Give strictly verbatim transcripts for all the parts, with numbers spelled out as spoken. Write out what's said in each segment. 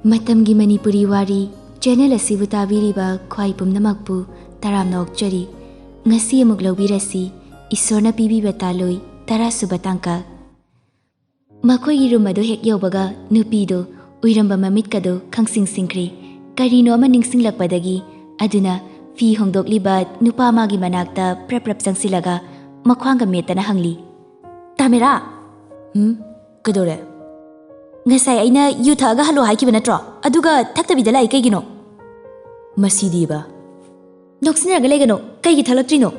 ꯃꯇꯝꯒꯤ ꯃꯅꯤꯄꯨꯔꯤ ꯋꯥꯔꯤ ꯆꯦꯅꯦꯜ ꯑꯁꯤꯕꯨ ꯇꯥꯕꯤꯔꯤꯕ ꯈ꯭ꯋꯥꯏ ꯄꯨꯝꯅꯃꯛꯄꯨ ꯇꯔꯥꯝꯅ ꯑꯣꯛꯆꯔꯤ꯫ ꯉꯁꯤ ꯑꯃꯨꯛ ꯂꯧꯕꯤꯔꯁꯤ ꯏꯁꯣꯔꯅ ꯄꯤꯕꯤꯕ ꯇꯥꯂꯣꯏ ꯇꯔꯥꯁꯨꯕ ꯇꯥꯡꯀꯛ꯫ ꯃꯈꯣꯏꯒꯤ ꯔꯨꯝ ꯑꯗꯨ ꯍꯦꯛ ꯌꯧꯕꯒ ꯅꯨꯄꯤꯗꯨ ꯎꯏꯔꯝꯕ ꯃꯃꯤꯠꯀꯗꯨ ꯈꯪꯁꯤꯡ ꯁꯤꯡꯈ꯭ꯔꯦ꯫ ꯀꯔꯤꯅꯣ ꯑꯃ ꯅꯤꯡꯁꯤꯡꯂꯛꯄꯗꯒꯤ ꯑꯗꯨꯅ ꯐꯤ ꯍꯣꯡꯗꯣꯛꯂꯤꯕ ꯅꯨꯄꯥ ꯑꯃꯒꯤ ꯃꯅꯥꯛꯇ ꯄ꯭ꯔꯞ ꯄ꯭ꯔꯞ ꯆꯪꯁꯤꯜꯂꯒ ꯃꯈ꯭ꯋꯥꯡꯒ ꯃꯦꯠꯇꯅ ꯍꯪꯂꯤ, "ꯇꯥꯃꯦꯔꯥ!" "ꯍꯨꯝ? ꯀꯩꯗꯧꯔꯦ?" "ꯉꯁꯥꯏ ꯑꯩꯅ ꯌꯨ ꯊꯛꯑꯒ ꯍꯜꯂꯣ ꯍꯥꯏꯈꯤꯕ ꯅꯠꯇ꯭ꯔꯣ? ꯑꯗꯨꯒ ꯊꯛꯇꯕꯤꯗ ꯂꯥꯛꯏ ꯀꯩꯒꯤꯅꯣ?" "ꯃꯁꯤꯗꯤꯕ!" "ꯅꯣꯛꯁꯤꯟꯅꯔꯒ ꯂꯩꯒꯅꯣ꯫ ꯀꯩꯒꯤ ꯊꯛꯂꯛꯇ꯭ꯔꯤꯅꯣ?"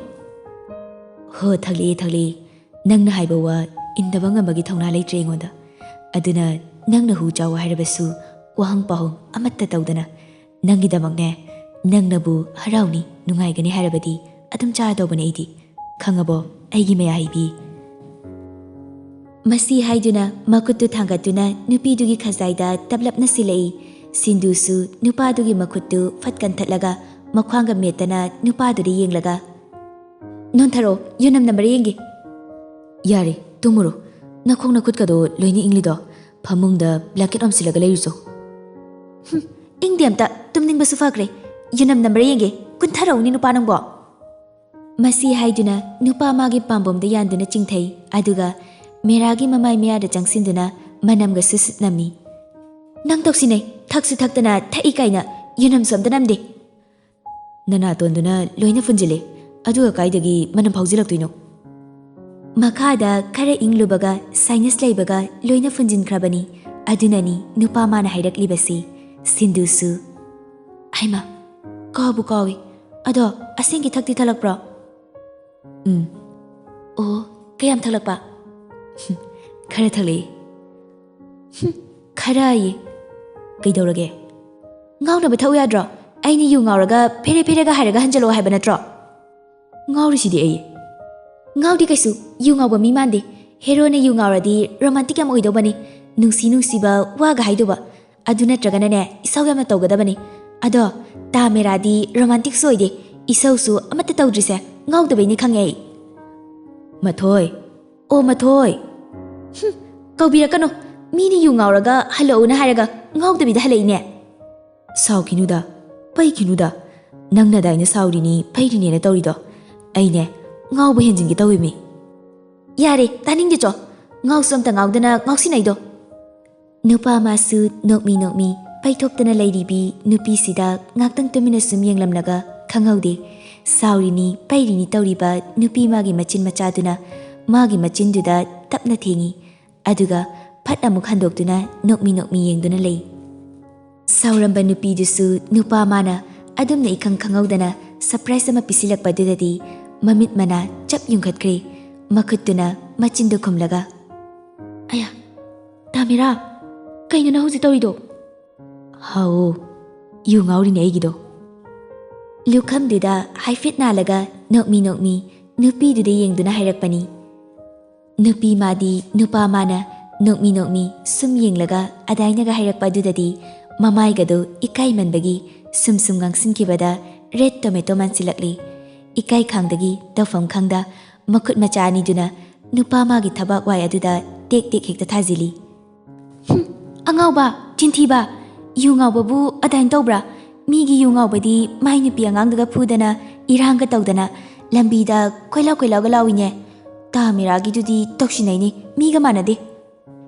"ꯍꯣ, ꯊꯛꯂꯛꯑꯦ, ꯊꯛꯂꯛꯑꯦ꯫ ꯅꯪꯅ ꯍꯥꯏꯕ ꯋꯥ ꯏꯟꯗꯕ ꯉꯝꯕꯒꯤ ꯊꯧꯅꯥ ꯂꯩꯇ꯭ꯔꯦ ꯑꯩꯉꯣꯟꯗ꯫ ꯑꯗꯨꯅ ꯅꯪꯅ ꯍꯨ ꯆꯥꯎ ꯍꯥꯏꯔꯕꯁꯨ ꯋꯥꯍꯪ ꯄꯥꯎꯍꯪ ꯑꯃꯠꯇ ꯇꯧꯗꯅ ꯅꯪꯒꯤꯗꯃꯛꯅꯦ, ꯅꯪꯅꯕꯨ ꯍꯔꯥꯎꯅꯤ, ꯅꯨꯡꯉꯥꯏꯒꯅꯤ ꯍꯥꯏꯔꯕꯗꯤ ꯑꯗꯨꯝ ꯆꯥꯔꯗꯧꯕꯅꯦ ꯑꯩꯗꯤ꯫ ꯈꯪꯉꯕꯣ, ꯑꯩꯒꯤ ꯃꯌꯥꯏꯕꯤ?" ꯃꯁꯤ ꯍꯥꯏꯗꯨꯅ ꯃꯈꯨꯠꯇꯨ ꯊꯥꯡꯒꯠꯇꯨꯅ ꯅꯨꯄꯤꯗꯨꯒꯤ ꯈꯖꯥꯏꯗ ꯇꯞꯂꯞꯅ ꯁꯤꯜꯂꯛꯏ꯫ ꯁꯤꯟꯗꯨꯁꯨ ꯅꯨꯄꯥꯗꯨꯒꯤ ꯃꯈꯨꯠꯇꯨ ꯐꯠ ꯀꯟꯊꯠꯂꯒ ꯃꯈ꯭ꯋꯥꯡꯒ ꯃꯦꯠꯇꯅ ꯅꯨꯄꯥꯗꯨꯗ ꯌꯦꯡꯂꯒ, "ꯅꯣꯟꯊꯔꯛꯑꯣ, ꯌꯨꯅꯝ ꯅꯝꯕꯔ ꯌꯦꯡꯒꯦ꯫" "ꯌꯥꯔꯦ, ꯇꯨꯝꯃꯨꯔꯣ꯫ ꯅꯈꯣꯡ ꯅꯈꯨꯠꯀꯗꯣ ꯂꯣꯏꯅ ꯏꯪꯂꯤꯗꯣ? ꯐꯃꯨꯡꯗ ꯕ꯭ꯂꯦꯡꯀꯦꯠ ꯑꯣꯝꯁꯤꯜꯂꯒ ꯂꯩꯔꯨꯆꯣ꯫" "ꯍꯨꯝ, ꯏꯪꯗꯦ ꯑꯝꯇ, ꯇꯨꯝꯅꯤꯡꯕꯁꯨ ꯐꯈ꯭ꯔꯦ꯫ ꯌꯨꯅꯝ ꯅꯝꯕꯔ ꯌꯦꯡꯒꯦ, ꯀꯨꯟꯊꯔꯛꯎꯅꯦ ꯅꯨꯄꯥ ꯅꯪꯕꯣ꯫" ꯃꯁꯤ ꯍꯥꯏꯗꯨꯅ ꯅꯨꯄꯥ ꯃꯥꯒꯤ ꯄꯥꯝꯕꯣꯝꯗ ꯌꯥꯟꯗꯨꯅ ꯆꯤꯡꯊꯩ, ꯑꯗꯨꯒ ꯃꯦꯔꯥꯒꯤ ꯃꯃꯥꯏ ꯃꯌꯥꯗ ꯆꯪꯁꯤꯟꯗꯨꯅ ꯃꯅꯝꯒ ꯁꯨꯠ ꯁꯨꯠ ꯅꯝꯃꯤ꯫ "ꯅꯪ ꯇꯧꯁꯤꯟꯅꯩ, ꯊꯛꯁꯨ ꯊꯛꯇꯅ ꯊꯛꯏ ꯀꯥꯏꯅ, ꯌꯨꯅꯝꯁꯨ ꯑꯝꯇ ꯅꯝꯗꯦ꯫" "ꯅꯅꯥꯇꯣꯟꯗꯨꯅ ꯂꯣꯏꯅ ꯐꯨꯟꯖꯤꯜꯂꯦ, ꯑꯗꯨꯒ ꯀꯥꯏꯗꯒꯤ ꯃꯅꯝ ꯐꯥꯎꯖꯤꯜꯂꯛꯇꯣꯏꯅꯣ?" ꯃꯈꯥꯗ ꯈꯔ ꯏꯪꯂꯨꯕꯒ ꯁꯥꯏꯅꯁ ꯂꯩꯕꯒ ꯂꯣꯏꯅ ꯐꯨꯟꯖꯤꯟꯈ꯭ꯔꯕꯅꯤ꯫ ꯑꯗꯨꯅꯅꯤ ꯅꯨꯄꯥ ꯃꯥꯅ ꯍꯥꯏꯔꯛꯂꯤꯕꯁꯤ꯫ ꯁꯤꯟꯗꯨꯁꯨ, "ꯍꯩꯃꯥ, ꯀꯥꯎꯕꯨ ꯀꯥꯎꯏ꯫ ꯑꯗꯣ ꯑꯁꯦꯡꯒꯤ ꯊꯛꯇꯤ ꯊꯛꯂꯛꯄ꯭ꯔꯣ?" "ꯎꯝ꯫" "ꯑꯣ, ꯀꯌꯥꯝ ꯊꯛꯂꯛꯄ?" "ꯈꯔ ꯊꯛꯂꯛꯏ꯫" "ꯍꯨꯝ, ꯈꯔ ꯑꯌꯦ꯫" "ꯀꯩꯗꯧꯔꯒꯦ?" "ꯉꯥꯎꯅꯕ ꯊꯛꯎ ꯌꯥꯗ꯭ꯔꯣ? ꯑꯩꯅ ꯌꯨ ꯉꯥꯎꯔꯒ ꯐꯦꯔꯦ ꯐꯦꯔꯦꯒ ꯍꯥꯏꯔꯒ ꯍꯟꯖꯜꯂꯛꯑꯣ ꯍꯥꯏꯕ ꯅꯠꯇ꯭ꯔꯣ?" "ꯉꯥꯎꯔꯤꯁꯤꯗꯤ ꯑꯩ꯫" "ꯉꯥꯎꯗꯦ ꯀꯩꯁꯨ, ꯌꯨ ꯉꯥꯎꯕ ꯃꯤ ꯃꯥꯟꯗꯦ꯫ ꯍꯦꯔꯣꯅ ꯌꯨ ꯉꯥꯎꯔꯗꯤ ꯔꯣꯃꯥꯟꯇꯤꯛ ꯌꯥꯝ ꯑꯣꯏꯗꯧꯕꯅꯤ꯫ ꯅꯨꯡꯁꯤ ꯅꯨꯡꯁꯤꯕ ꯋꯥꯒ ꯍꯥꯏꯗꯧꯕ꯫ ꯑꯗꯨ ꯅꯠꯇ꯭ꯔꯒꯅꯅꯦ, ꯏꯁꯧ ꯌꯥꯝꯅ ꯇꯧꯒꯗꯕꯅꯤ꯫ ꯑꯗꯣ ꯇꯥ ꯃꯦꯔꯥꯗꯤ ꯔꯣꯃꯥꯟꯇꯤꯛꯁꯨ ꯑꯣꯏꯗꯦ, ꯏꯁꯧꯁꯨ ꯑꯃꯠꯇ ꯇꯧꯗ꯭ꯔꯤꯁꯦ꯫ ꯉꯥꯎꯗꯕꯩꯅꯤ ꯈꯪꯉꯦ ꯑꯩ꯫" "ꯃꯊꯣꯏ꯫" "ꯑꯣ, ꯃꯊꯣꯏ꯫" "ꯍꯨꯝ, ꯀꯧꯕꯤꯔꯛꯀꯅꯣ꯫ ꯃꯤꯅ ꯌꯨ ꯉꯥꯎꯔꯒ ꯍꯜꯂꯛꯎꯅ ꯍꯥꯏꯔꯒ ꯉꯥꯎꯗꯕꯤꯗ ꯍꯜꯂꯛꯏꯅꯦ꯫ "ꯁꯥꯎꯈꯤꯅꯨꯗ, ꯄꯩꯈꯤꯅꯨꯗ꯫ ꯅꯪꯅ ꯑꯗꯥꯏꯅ ꯁꯥꯎꯔꯤꯅꯤ, ꯄꯩꯔꯤꯅꯦꯅ ꯇꯧꯔꯤꯗꯣ꯫ ꯑꯩꯅꯦ, ꯉꯥꯎꯕ ꯍꯦꯟꯖꯤꯟꯒꯦ ꯇꯧꯋꯤꯃꯤ꯫" "ꯌꯥꯔꯦ, ꯇꯥꯅꯤꯡꯗꯦ ꯆꯣ꯫ ꯉꯥꯎꯁꯨ ꯑꯝꯇ ꯉꯥꯎꯗꯅ ꯉꯥꯎꯁꯤꯟꯅꯩꯗꯣ꯫" ꯅꯨꯄꯥ ꯃꯥꯁꯨ ꯅꯣꯛꯃꯤ ꯅꯣꯛꯃꯤ ꯄꯩꯊꯣꯛꯇꯅ ꯂꯩꯔꯤꯕꯤ ꯅꯨꯄꯤꯁꯤꯗ ꯉꯥꯛꯇꯪ ꯇꯨꯃꯤꯟꯅ ꯁꯨꯝ ꯌꯦꯡꯂꯝꯂꯒ ꯈꯪꯍꯧꯗꯦ꯫ ꯁꯥꯎꯔꯤꯅꯤ, ꯄꯩꯔꯤꯅꯤ ꯇꯧꯔꯤꯕ ꯅꯨꯄꯤ ꯃꯥꯒꯤ ꯃꯆꯤꯟ ꯃꯆꯥꯗꯨꯅ ꯃꯥꯒꯤ ꯃꯆꯤꯟꯗꯨꯗ ꯇꯞꯅ ꯊꯦꯡꯉꯤ꯫ ꯑꯗꯨꯒ ꯐꯠ ꯑꯃꯨꯛ ꯍꯟꯗꯣꯛꯇꯨꯅ ꯅꯣꯛꯃꯤ ꯅꯣꯛꯃꯤ ꯌꯦꯡꯗꯨꯅ ꯂꯩ꯫ ꯁꯥꯎꯔꯝꯕ ꯅꯨꯄꯤꯗꯨꯁꯨ ꯅꯨꯄꯥ ꯃꯥꯅ ꯑꯗꯨꯝꯅ ꯏꯈꯪ ꯈꯪꯍꯧꯗꯅ surprise ꯑꯃ ꯄꯤꯁꯤꯜꯂꯛꯄꯗꯨꯗꯗꯤ ꯃꯃꯤꯠ ꯃꯅꯥ ꯆꯞ ꯌꯨꯡꯈꯠꯈ꯭ꯔꯦ꯫ ꯃꯈꯨꯠꯇꯨꯅ ꯃꯆꯤꯟꯗꯨ ꯈꯨꯝꯂꯒ, "ꯑꯌꯥ, ꯇꯥꯃꯤꯔꯥ, ꯀꯩꯅꯣ ꯅꯪ ꯍꯧꯖꯤꯛ ꯇꯧꯔꯤꯗꯣ?" "ꯍꯥꯎ, ꯌꯨ ꯉꯥꯎꯔꯤꯅꯦ ꯑꯩꯒꯤꯗꯣ꯫" ꯂꯨꯈꯝꯗꯨꯗ ꯍꯥꯏꯐꯦꯠ ꯅꯥꯜꯂꯒ ꯅꯣꯛꯃꯤ ꯅꯣꯛꯃꯤ ꯅꯨꯄꯤꯗꯨꯗ ꯌꯦꯡꯗꯨꯅ ꯍꯥꯏꯔꯛꯄꯅꯤ꯫ ꯅꯨꯄꯤ ꯃꯥꯗꯤ ꯅꯨꯄꯥ ꯃꯥꯅ ꯅꯣꯛꯃꯤ ꯅꯣꯛꯃꯤ ꯁꯨꯝ ꯌꯦꯡꯂꯒ ꯑꯗꯥꯏꯅꯒ ꯍꯥꯏꯔꯛꯄ ꯑꯗꯨꯗꯗꯤ ꯃꯃꯥꯏꯒꯗꯨ ꯏꯀꯥꯏꯃꯟꯕꯒꯤ ꯁꯨꯝ ꯁꯨꯝ ꯉꯥꯡꯁꯤꯟꯈꯤꯕꯗ red tomato ꯃꯥꯟꯁꯤꯜꯂꯛꯂꯤ꯫ ꯏꯀꯥꯏ ꯈꯥꯡꯗꯒꯤ ꯇꯧꯐꯝ ꯈꯪꯗ ꯃꯈꯨꯠ ꯃꯆꯥ ꯑꯅꯤꯗꯨꯅ ꯅꯨꯄꯥ ꯃꯥꯒꯤ ꯊꯕꯥꯛ ꯋꯥꯏ ꯑꯗꯨꯗ ꯇꯦꯛ ꯇꯦꯛ ꯍꯦꯛꯇ ꯊꯥꯖꯤꯜꯂꯤ꯫ "ꯍꯨꯝ, ꯑꯉꯥꯎꯕ, ꯆꯤꯟꯊꯤꯕ, ꯌꯨ ꯉꯥꯎꯕꯕꯨ ꯑꯗꯥꯏꯅ ꯇꯧꯕ꯭ꯔꯥ? ꯃꯤꯒꯤ ꯌꯨ ꯉꯥꯎꯕꯗꯤ ꯃꯥꯏ ꯅꯨꯄꯤ ꯑꯉꯥꯡꯗꯨꯒ ꯐꯨꯗꯅ, ꯏꯔꯥꯡꯒ ꯇꯧꯗꯅ, ꯂꯝꯕꯤꯗ ꯀꯣꯏꯂꯥꯎ ꯀꯣꯏꯂꯥꯎꯒ ꯂꯥꯎꯏꯅꯦ꯫ ꯇꯥ ꯃꯤꯔꯥꯒꯤꯗꯨꯗꯤ ꯇꯧꯁꯤꯟꯅꯩꯅꯦ, ꯃꯤꯒ ꯃꯥꯟꯅꯗꯦ꯫"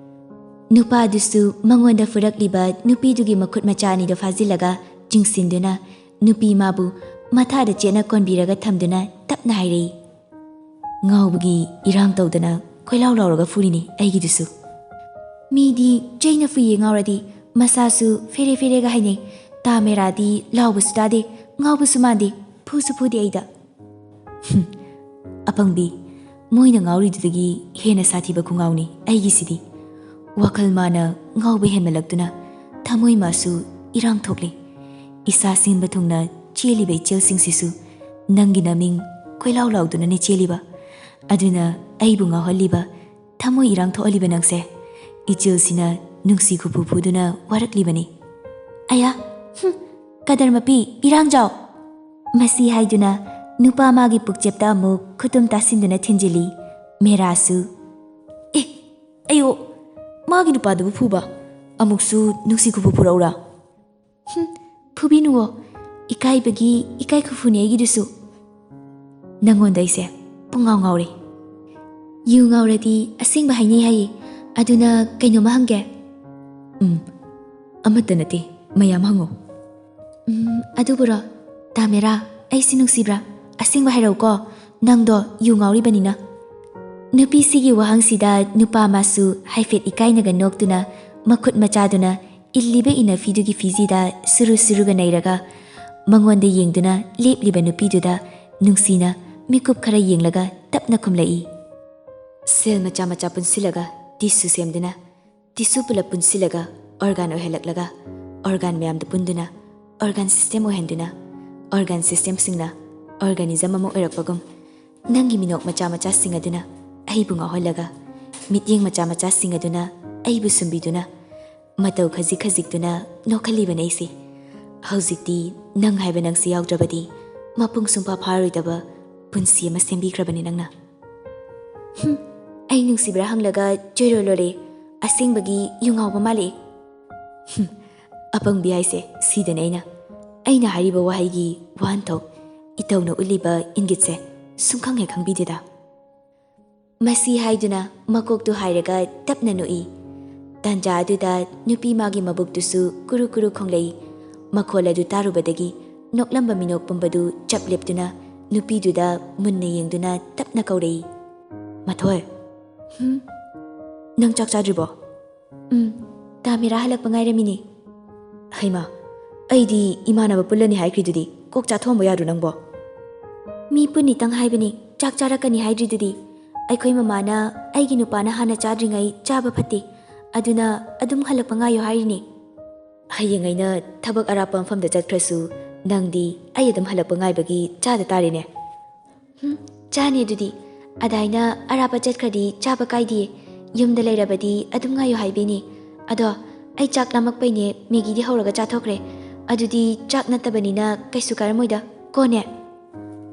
ꯅꯨꯄꯥꯗꯨꯁꯨ ꯃꯉꯣꯟꯗ ꯐꯨꯔꯛꯂꯤꯕ ꯅꯨꯄꯤꯗꯨꯒꯤ ꯃꯈꯨꯠ ꯃꯆꯥ ꯑꯅꯤꯗꯨ ꯐꯥꯖꯤꯜꯂꯒ ꯆꯤꯡꯁꯤꯟꯗꯨꯅ ꯅꯨꯄꯤ ꯃꯥꯕꯨ ꯃꯊꯥꯗ ꯆꯦꯠꯅ ꯀꯣꯟꯕꯤꯔꯒ ꯊꯝꯗꯨꯅ ꯇꯞꯅ ꯍꯥꯏꯔꯛꯏ꯫ "ꯉꯥꯎꯕꯒꯤ ꯏꯔꯥꯡ ꯇꯧꯗꯅ ꯀꯣꯏꯂꯥꯎ ꯂꯥꯎꯔꯒ ꯐꯨꯔꯤꯅꯤ ꯑꯩꯒꯤꯗꯨꯁꯨ꯫" "ꯃꯤꯗꯤ ꯆꯩꯅ ꯐꯨꯏꯌꯦ ꯉꯥꯎꯔꯗꯤ, ꯃꯁꯥꯁꯨ ꯐꯦꯔꯦ ꯐꯦꯔꯦꯒ ꯍꯥꯏꯅꯩ꯫ ꯇꯥ ꯃꯦꯔꯥꯗꯤ ꯂꯥꯎꯕꯁꯨ ꯇꯥꯗꯦ, ꯉꯥꯎꯕꯁꯨ ꯃꯥꯟꯗꯦ, ꯐꯨꯁꯨ ꯐꯨꯗꯦ ꯑꯩꯗ꯫" "ꯍꯨꯝ, ꯑꯄꯪꯕꯤ, ꯃꯣꯏꯅ ꯉꯥꯎꯔꯤꯗꯨꯗꯒꯤ ꯍꯦꯟꯅ ꯁꯥꯊꯤꯕ ꯈꯨꯉꯥꯎꯅꯤ ꯑꯩꯒꯤꯁꯤꯗꯤ꯫ ꯋꯥꯈꯜ ꯃꯥꯅ ꯉꯥꯎꯕ ꯍꯦꯟꯃꯜꯂꯛꯇꯨꯅ ꯊꯃꯣꯏ ꯃꯥꯁꯨ ꯏꯔꯥꯡ ꯊꯣꯛꯂꯦ꯫ ꯏꯁꯥ ꯁꯤꯟꯕ ꯊꯨꯡꯅ ꯆꯦꯜꯂꯤꯕ ꯏꯆꯦꯜꯁꯤꯡꯁꯤꯁꯨ ꯅꯪꯒꯤ ꯅꯃꯤꯡ ꯀꯣꯏꯂꯥꯎ ꯂꯥꯎꯗꯨꯅꯅꯦ ꯆꯦꯜꯂꯤꯕ꯫ ꯑꯗꯨꯅ ꯑꯩꯕꯨ ꯉꯥꯎꯍꯜꯂꯤꯕ, ꯊꯃꯣꯏ ꯏꯔꯥꯡ ꯊꯣꯛꯍꯜꯂꯤꯕ ꯅꯪꯁꯦ ꯏꯆꯦꯜꯁꯤꯅ ꯅꯨꯡꯁꯤ ꯈꯨꯐꯨ ꯐꯨꯗꯨꯅ ꯋꯥꯔꯛꯂꯤꯕꯅꯤ꯫" "ꯑꯌꯥ, ꯍꯨꯝ, ꯀꯗꯔ ꯃꯄꯤ, ꯏꯔꯥꯡꯖꯥꯎ!" ꯃꯁꯤ ꯍꯥꯏꯗꯨꯅ ꯅꯨꯄꯥ ꯃꯥꯒꯤ ꯄꯨꯛꯆꯦꯞꯇ ꯑꯃꯨꯛ ꯈꯨꯇꯨꯝ ꯇꯥꯁꯤꯟꯗꯨꯅ ꯊꯤꯟꯖꯤꯜꯂꯤ꯫ ꯃꯦꯔꯥꯁꯨ, "ꯑꯦ, ꯑꯌꯣ, ꯃꯥꯒꯤ ꯅꯨꯄꯥꯗꯨꯕꯨ ꯐꯨꯕ?" ꯑꯃꯨꯛꯁꯨ ꯅꯨꯡꯁꯤ ꯈꯨꯐꯨ ꯐꯨꯔꯛꯎꯔꯥ? ꯍꯨꯝ, ꯐꯨꯕꯤꯅꯨꯋꯣ꯫ ꯏꯀꯥꯏꯕꯒꯤ ꯏꯀꯥꯏ ꯈꯨꯐꯨꯅꯦ ꯑꯩꯒꯤꯗꯨꯁꯨ꯫ ꯅꯪꯉꯣꯟꯗ ꯑꯩꯁꯦ ꯄꯨꯡꯉꯥꯎ ꯉꯥꯎꯔꯦ꯫ ꯌꯨ ꯉꯥꯎꯔꯗꯤ ꯑꯁꯦꯡꯕ ꯍꯥꯏꯅꯩ ꯍꯥꯏꯌꯦ꯫ ꯑꯗꯨꯅ ꯀꯩꯅꯣꯝꯃ ꯍꯪꯒꯦ꯫ ꯎꯝ, ꯑꯃꯠꯇ ꯅꯠꯇꯦ, ꯃꯌꯥꯝ ꯍꯪꯉꯣ꯫ ꯎꯝ, ꯑꯗꯨꯕꯨꯔꯣ, ꯇꯥꯃꯦꯔꯥ, ꯑꯩꯁꯤ ꯅꯨꯡꯁꯤꯕ꯭ꯔꯥ? ꯑꯁꯦꯡꯕ ꯍꯥꯏꯔꯛꯎꯀꯣ, ꯅꯪꯗꯣ ꯌꯨ ꯉꯥꯎꯔꯤꯕꯅꯤꯅ꯫ ꯅꯨꯄꯤꯁꯤꯒꯤ ꯋꯥꯍꯪꯁꯤꯗ ꯅꯨꯄꯥ ꯑꯃꯁꯨ ꯍꯥꯏꯐꯦꯠ ꯏꯀꯥꯏꯅꯒ ꯅꯣꯛꯇꯨꯅ ꯃꯈꯨꯠ ꯃꯆꯥꯗꯨꯅ ꯏꯜꯂꯤꯕ ꯏꯅꯐꯤꯗꯨꯒꯤ ꯐꯤꯖꯤꯗ ꯁꯨꯔꯨ ꯁꯨꯔꯨꯒ ꯅꯩꯔꯒ ꯃꯉꯣꯟꯗ ꯌꯦꯡꯗꯨꯅ ꯂꯦꯞꯂꯤꯕ ꯅꯨꯄꯤꯗꯨꯗ ꯅꯨꯡꯁꯤꯅ ꯃꯤꯀꯨꯞ ꯈꯔ ꯌꯦꯡꯂꯒ ꯇꯞꯅ ꯈꯨꯝꯂꯛꯏ꯫ ꯁꯦꯜ ꯃꯆꯥ ꯃꯆꯥ ꯄꯨꯟꯁꯤꯜꯂꯒ ꯇꯤꯁꯨ ꯁꯦꯝꯗꯨꯅ, ꯇꯤꯁꯨ ꯄꯨꯂꯞ ꯄꯨꯟꯁꯤꯜꯂꯒ ꯑꯣꯔꯒꯥꯟ ꯑꯣꯏꯍꯜꯂꯛꯂꯒ, ꯑꯣꯔꯒꯥꯟ ꯃꯌꯥꯝꯗ ꯄꯨꯟꯗꯨꯅ ꯑꯣꯔꯒꯥꯟ ꯁꯤꯁꯇꯦꯝ ꯑꯣꯏꯍꯟꯗꯨꯅ, ꯑꯣꯔꯒꯥꯟ ꯁꯤꯁꯇꯦꯝꯁꯤꯡꯅ ꯑꯣꯔꯒꯥꯅꯤꯖꯝ ꯑꯃ ꯑꯣꯏꯔꯛꯄꯒꯨꯝ, ꯅꯪꯒꯤ ꯃꯤꯅꯣꯛ ꯃꯆꯥ ꯃꯆꯥꯁꯤꯡ ꯑꯗꯨꯅ ꯑꯩꯕꯨ ꯉꯥꯎꯍꯜꯂꯒ, ꯃꯤꯠꯌꯦꯡ ꯃꯆꯥ ꯃꯆꯥꯁꯤꯡ ꯑꯗꯨꯅ ꯑꯩꯕꯨ ꯁꯨꯝꯕꯤꯗꯨꯅ, ꯃꯇꯧ ꯈꯖꯤꯛ ꯈꯖꯤꯛꯇꯨꯅ ꯅꯣꯛꯍꯜꯂꯤꯕꯅꯦ ꯑꯩꯁꯦ꯫ ꯍꯧꯖꯤꯛꯇꯤ ꯅꯪ ꯍꯥꯏꯕ ꯅꯪꯁꯤ ꯌꯥꯎꯗ꯭ꯔꯕꯗꯤ ꯃꯄꯨꯡ ꯁꯨꯡꯐꯥ ꯐꯥꯔꯣꯏꯗꯕ ꯄꯨꯟꯁꯤ ꯑꯃ ꯁꯦꯝꯕꯤꯈ꯭ꯔꯕꯅꯤ ꯅꯪꯅ꯫ ꯍꯨꯝ, ꯑꯩ ꯅꯨꯡꯁꯤꯕ꯭ꯔꯥ ꯍꯪꯂꯒ ꯆꯣꯏꯔꯣ ꯂꯣꯔꯦ꯫ ꯑꯁꯦꯡꯕꯒꯤ ꯌꯨ ꯉꯥꯎꯕ ꯃꯥꯜꯂꯦ꯫ ꯍꯨꯝ, ꯑꯄꯪꯕꯤ ꯍꯥꯏꯁꯦ ꯁꯤꯗꯅꯦ ꯑꯩꯅ꯫ ꯑꯩꯅ ꯍꯥꯏꯔꯤꯕ ꯋꯥꯍꯩꯒꯤ ꯋꯥꯍꯟꯊꯣꯛ, ꯏꯇꯧꯅ ꯎꯠꯂꯤꯕ ꯏꯪꯒꯤꯠꯁꯦ ꯁꯨꯡꯈꯪ ꯍꯦꯛ ꯈꯪꯕꯤꯗꯦꯗ꯫ ꯃꯁꯤ ꯍꯥꯏꯗꯨꯅ ꯃꯀꯣꯛꯇꯨ ꯍꯥꯏꯔꯒ ꯇꯞꯅ ꯅꯣꯛꯏ꯫ ꯇꯥꯟꯖꯥ ꯑꯗꯨꯗ ꯅꯨꯄꯤ ꯃꯥꯒꯤ ꯃꯕꯨꯛꯇꯨꯁꯨ ꯀꯨꯔꯨ ꯀꯨꯔꯨ ꯈꯣꯡꯂꯛꯏ꯫ ꯃꯈꯣꯜ ꯑꯗꯨ ꯇꯥꯔꯨꯕꯗꯒꯤ ꯅꯣꯛꯂꯝꯕ ꯃꯤꯅꯣꯛ ꯄꯨꯝꯕꯗꯨ ꯆꯞ ꯂꯦꯞꯇꯨꯅ ꯅꯨꯄꯤꯗꯨꯗ ꯃꯨꯟꯅ ꯌꯦꯡꯗꯨꯅ ꯇꯞꯅ ꯀꯧꯔꯛꯏ, "ꯃꯊꯣꯏ!" "ꯍꯨꯝ?" "ꯅꯪ ꯆꯥꯛ ꯆꯥꯗ꯭ꯔꯤꯕꯣ?" "ꯎꯝ, ꯇꯥꯃꯤꯔꯥ ꯍꯜꯂꯛꯄ ꯉꯥꯏꯔꯝꯃꯤꯅꯦ꯫" "ꯍꯩꯃꯥ, ꯑꯩꯗꯤ ꯏꯃꯥꯟꯅꯕ ꯄꯨꯜꯂꯅꯤ ꯍꯥꯏꯈ꯭ꯔꯤꯗꯨꯗꯤ, ꯀꯣꯛ ꯆꯥꯊꯣꯛꯑꯝꯕ ꯌꯥꯗ꯭ꯔꯣ ꯅꯪꯕꯣ?" "ꯃꯤ ꯄꯨꯟꯅꯤꯇꯪ ꯍꯥꯏꯕꯅꯤ, ꯆꯥꯛ ꯆꯥꯔꯛꯀꯅꯤ ꯍꯥꯏꯗ꯭ꯔꯤꯗꯨꯗꯤ꯫ ꯑꯩꯈꯣꯏ ꯃꯃꯥꯅ ꯑꯩꯒꯤ ꯅꯨꯄꯥꯅ ꯍꯥꯟꯅ ꯆꯥꯗ꯭ꯔꯤꯉꯩ ꯆꯥꯕ ꯐꯠꯇꯦ, ꯑꯗꯨꯅ ꯑꯗꯨꯝ ꯍꯜꯂꯛꯄ ꯉꯥꯏꯌꯣ ꯍꯥꯏꯔꯤꯅꯦ꯫" "ꯍꯌꯦꯡ ꯑꯩꯅ ꯊꯕꯛ ꯑꯔꯥꯞꯄ ꯃꯐꯝꯗ ꯆꯠꯈ꯭ꯔꯁꯨ ꯅꯪꯗꯤ ꯑꯩ ꯑꯗꯨꯝ ꯍꯜꯂꯛꯄ ꯉꯥꯏꯕꯒꯤ ꯆꯥꯗ ꯇꯥꯔꯦꯅꯦ꯫" "ꯍꯨꯝ, ꯆꯥꯅꯤ ꯑꯗꯨꯗꯤ꯫ ꯑꯗꯥꯏꯅ ꯑꯔꯥꯞꯄ ꯆꯠꯈ꯭ꯔꯗꯤ ꯆꯥꯕ ꯀꯥꯏꯗꯤꯌꯦ꯫ ꯌꯨꯝꯗ ꯂꯩꯔꯕꯗꯤ ꯑꯗꯨꯝ ꯉꯥꯏꯌꯣ ꯍꯥꯏꯕꯤꯅꯤ꯫ ꯑꯗꯣ ꯑꯩ ꯆꯥꯛ ꯂꯥꯝꯃꯛꯄꯩꯅꯦ ꯃꯦꯒꯤꯗꯤ ꯍꯧꯔꯒ ꯆꯥꯊꯣꯛꯈ꯭ꯔꯦ꯫ ꯑꯗꯨꯗꯤ ꯆꯥꯛ ꯅꯠꯇꯕꯅꯤꯅ ꯀꯩꯁꯨ ꯀꯥꯏꯔꯝꯃꯣꯏꯗ꯫ ꯀꯣꯅꯦ?"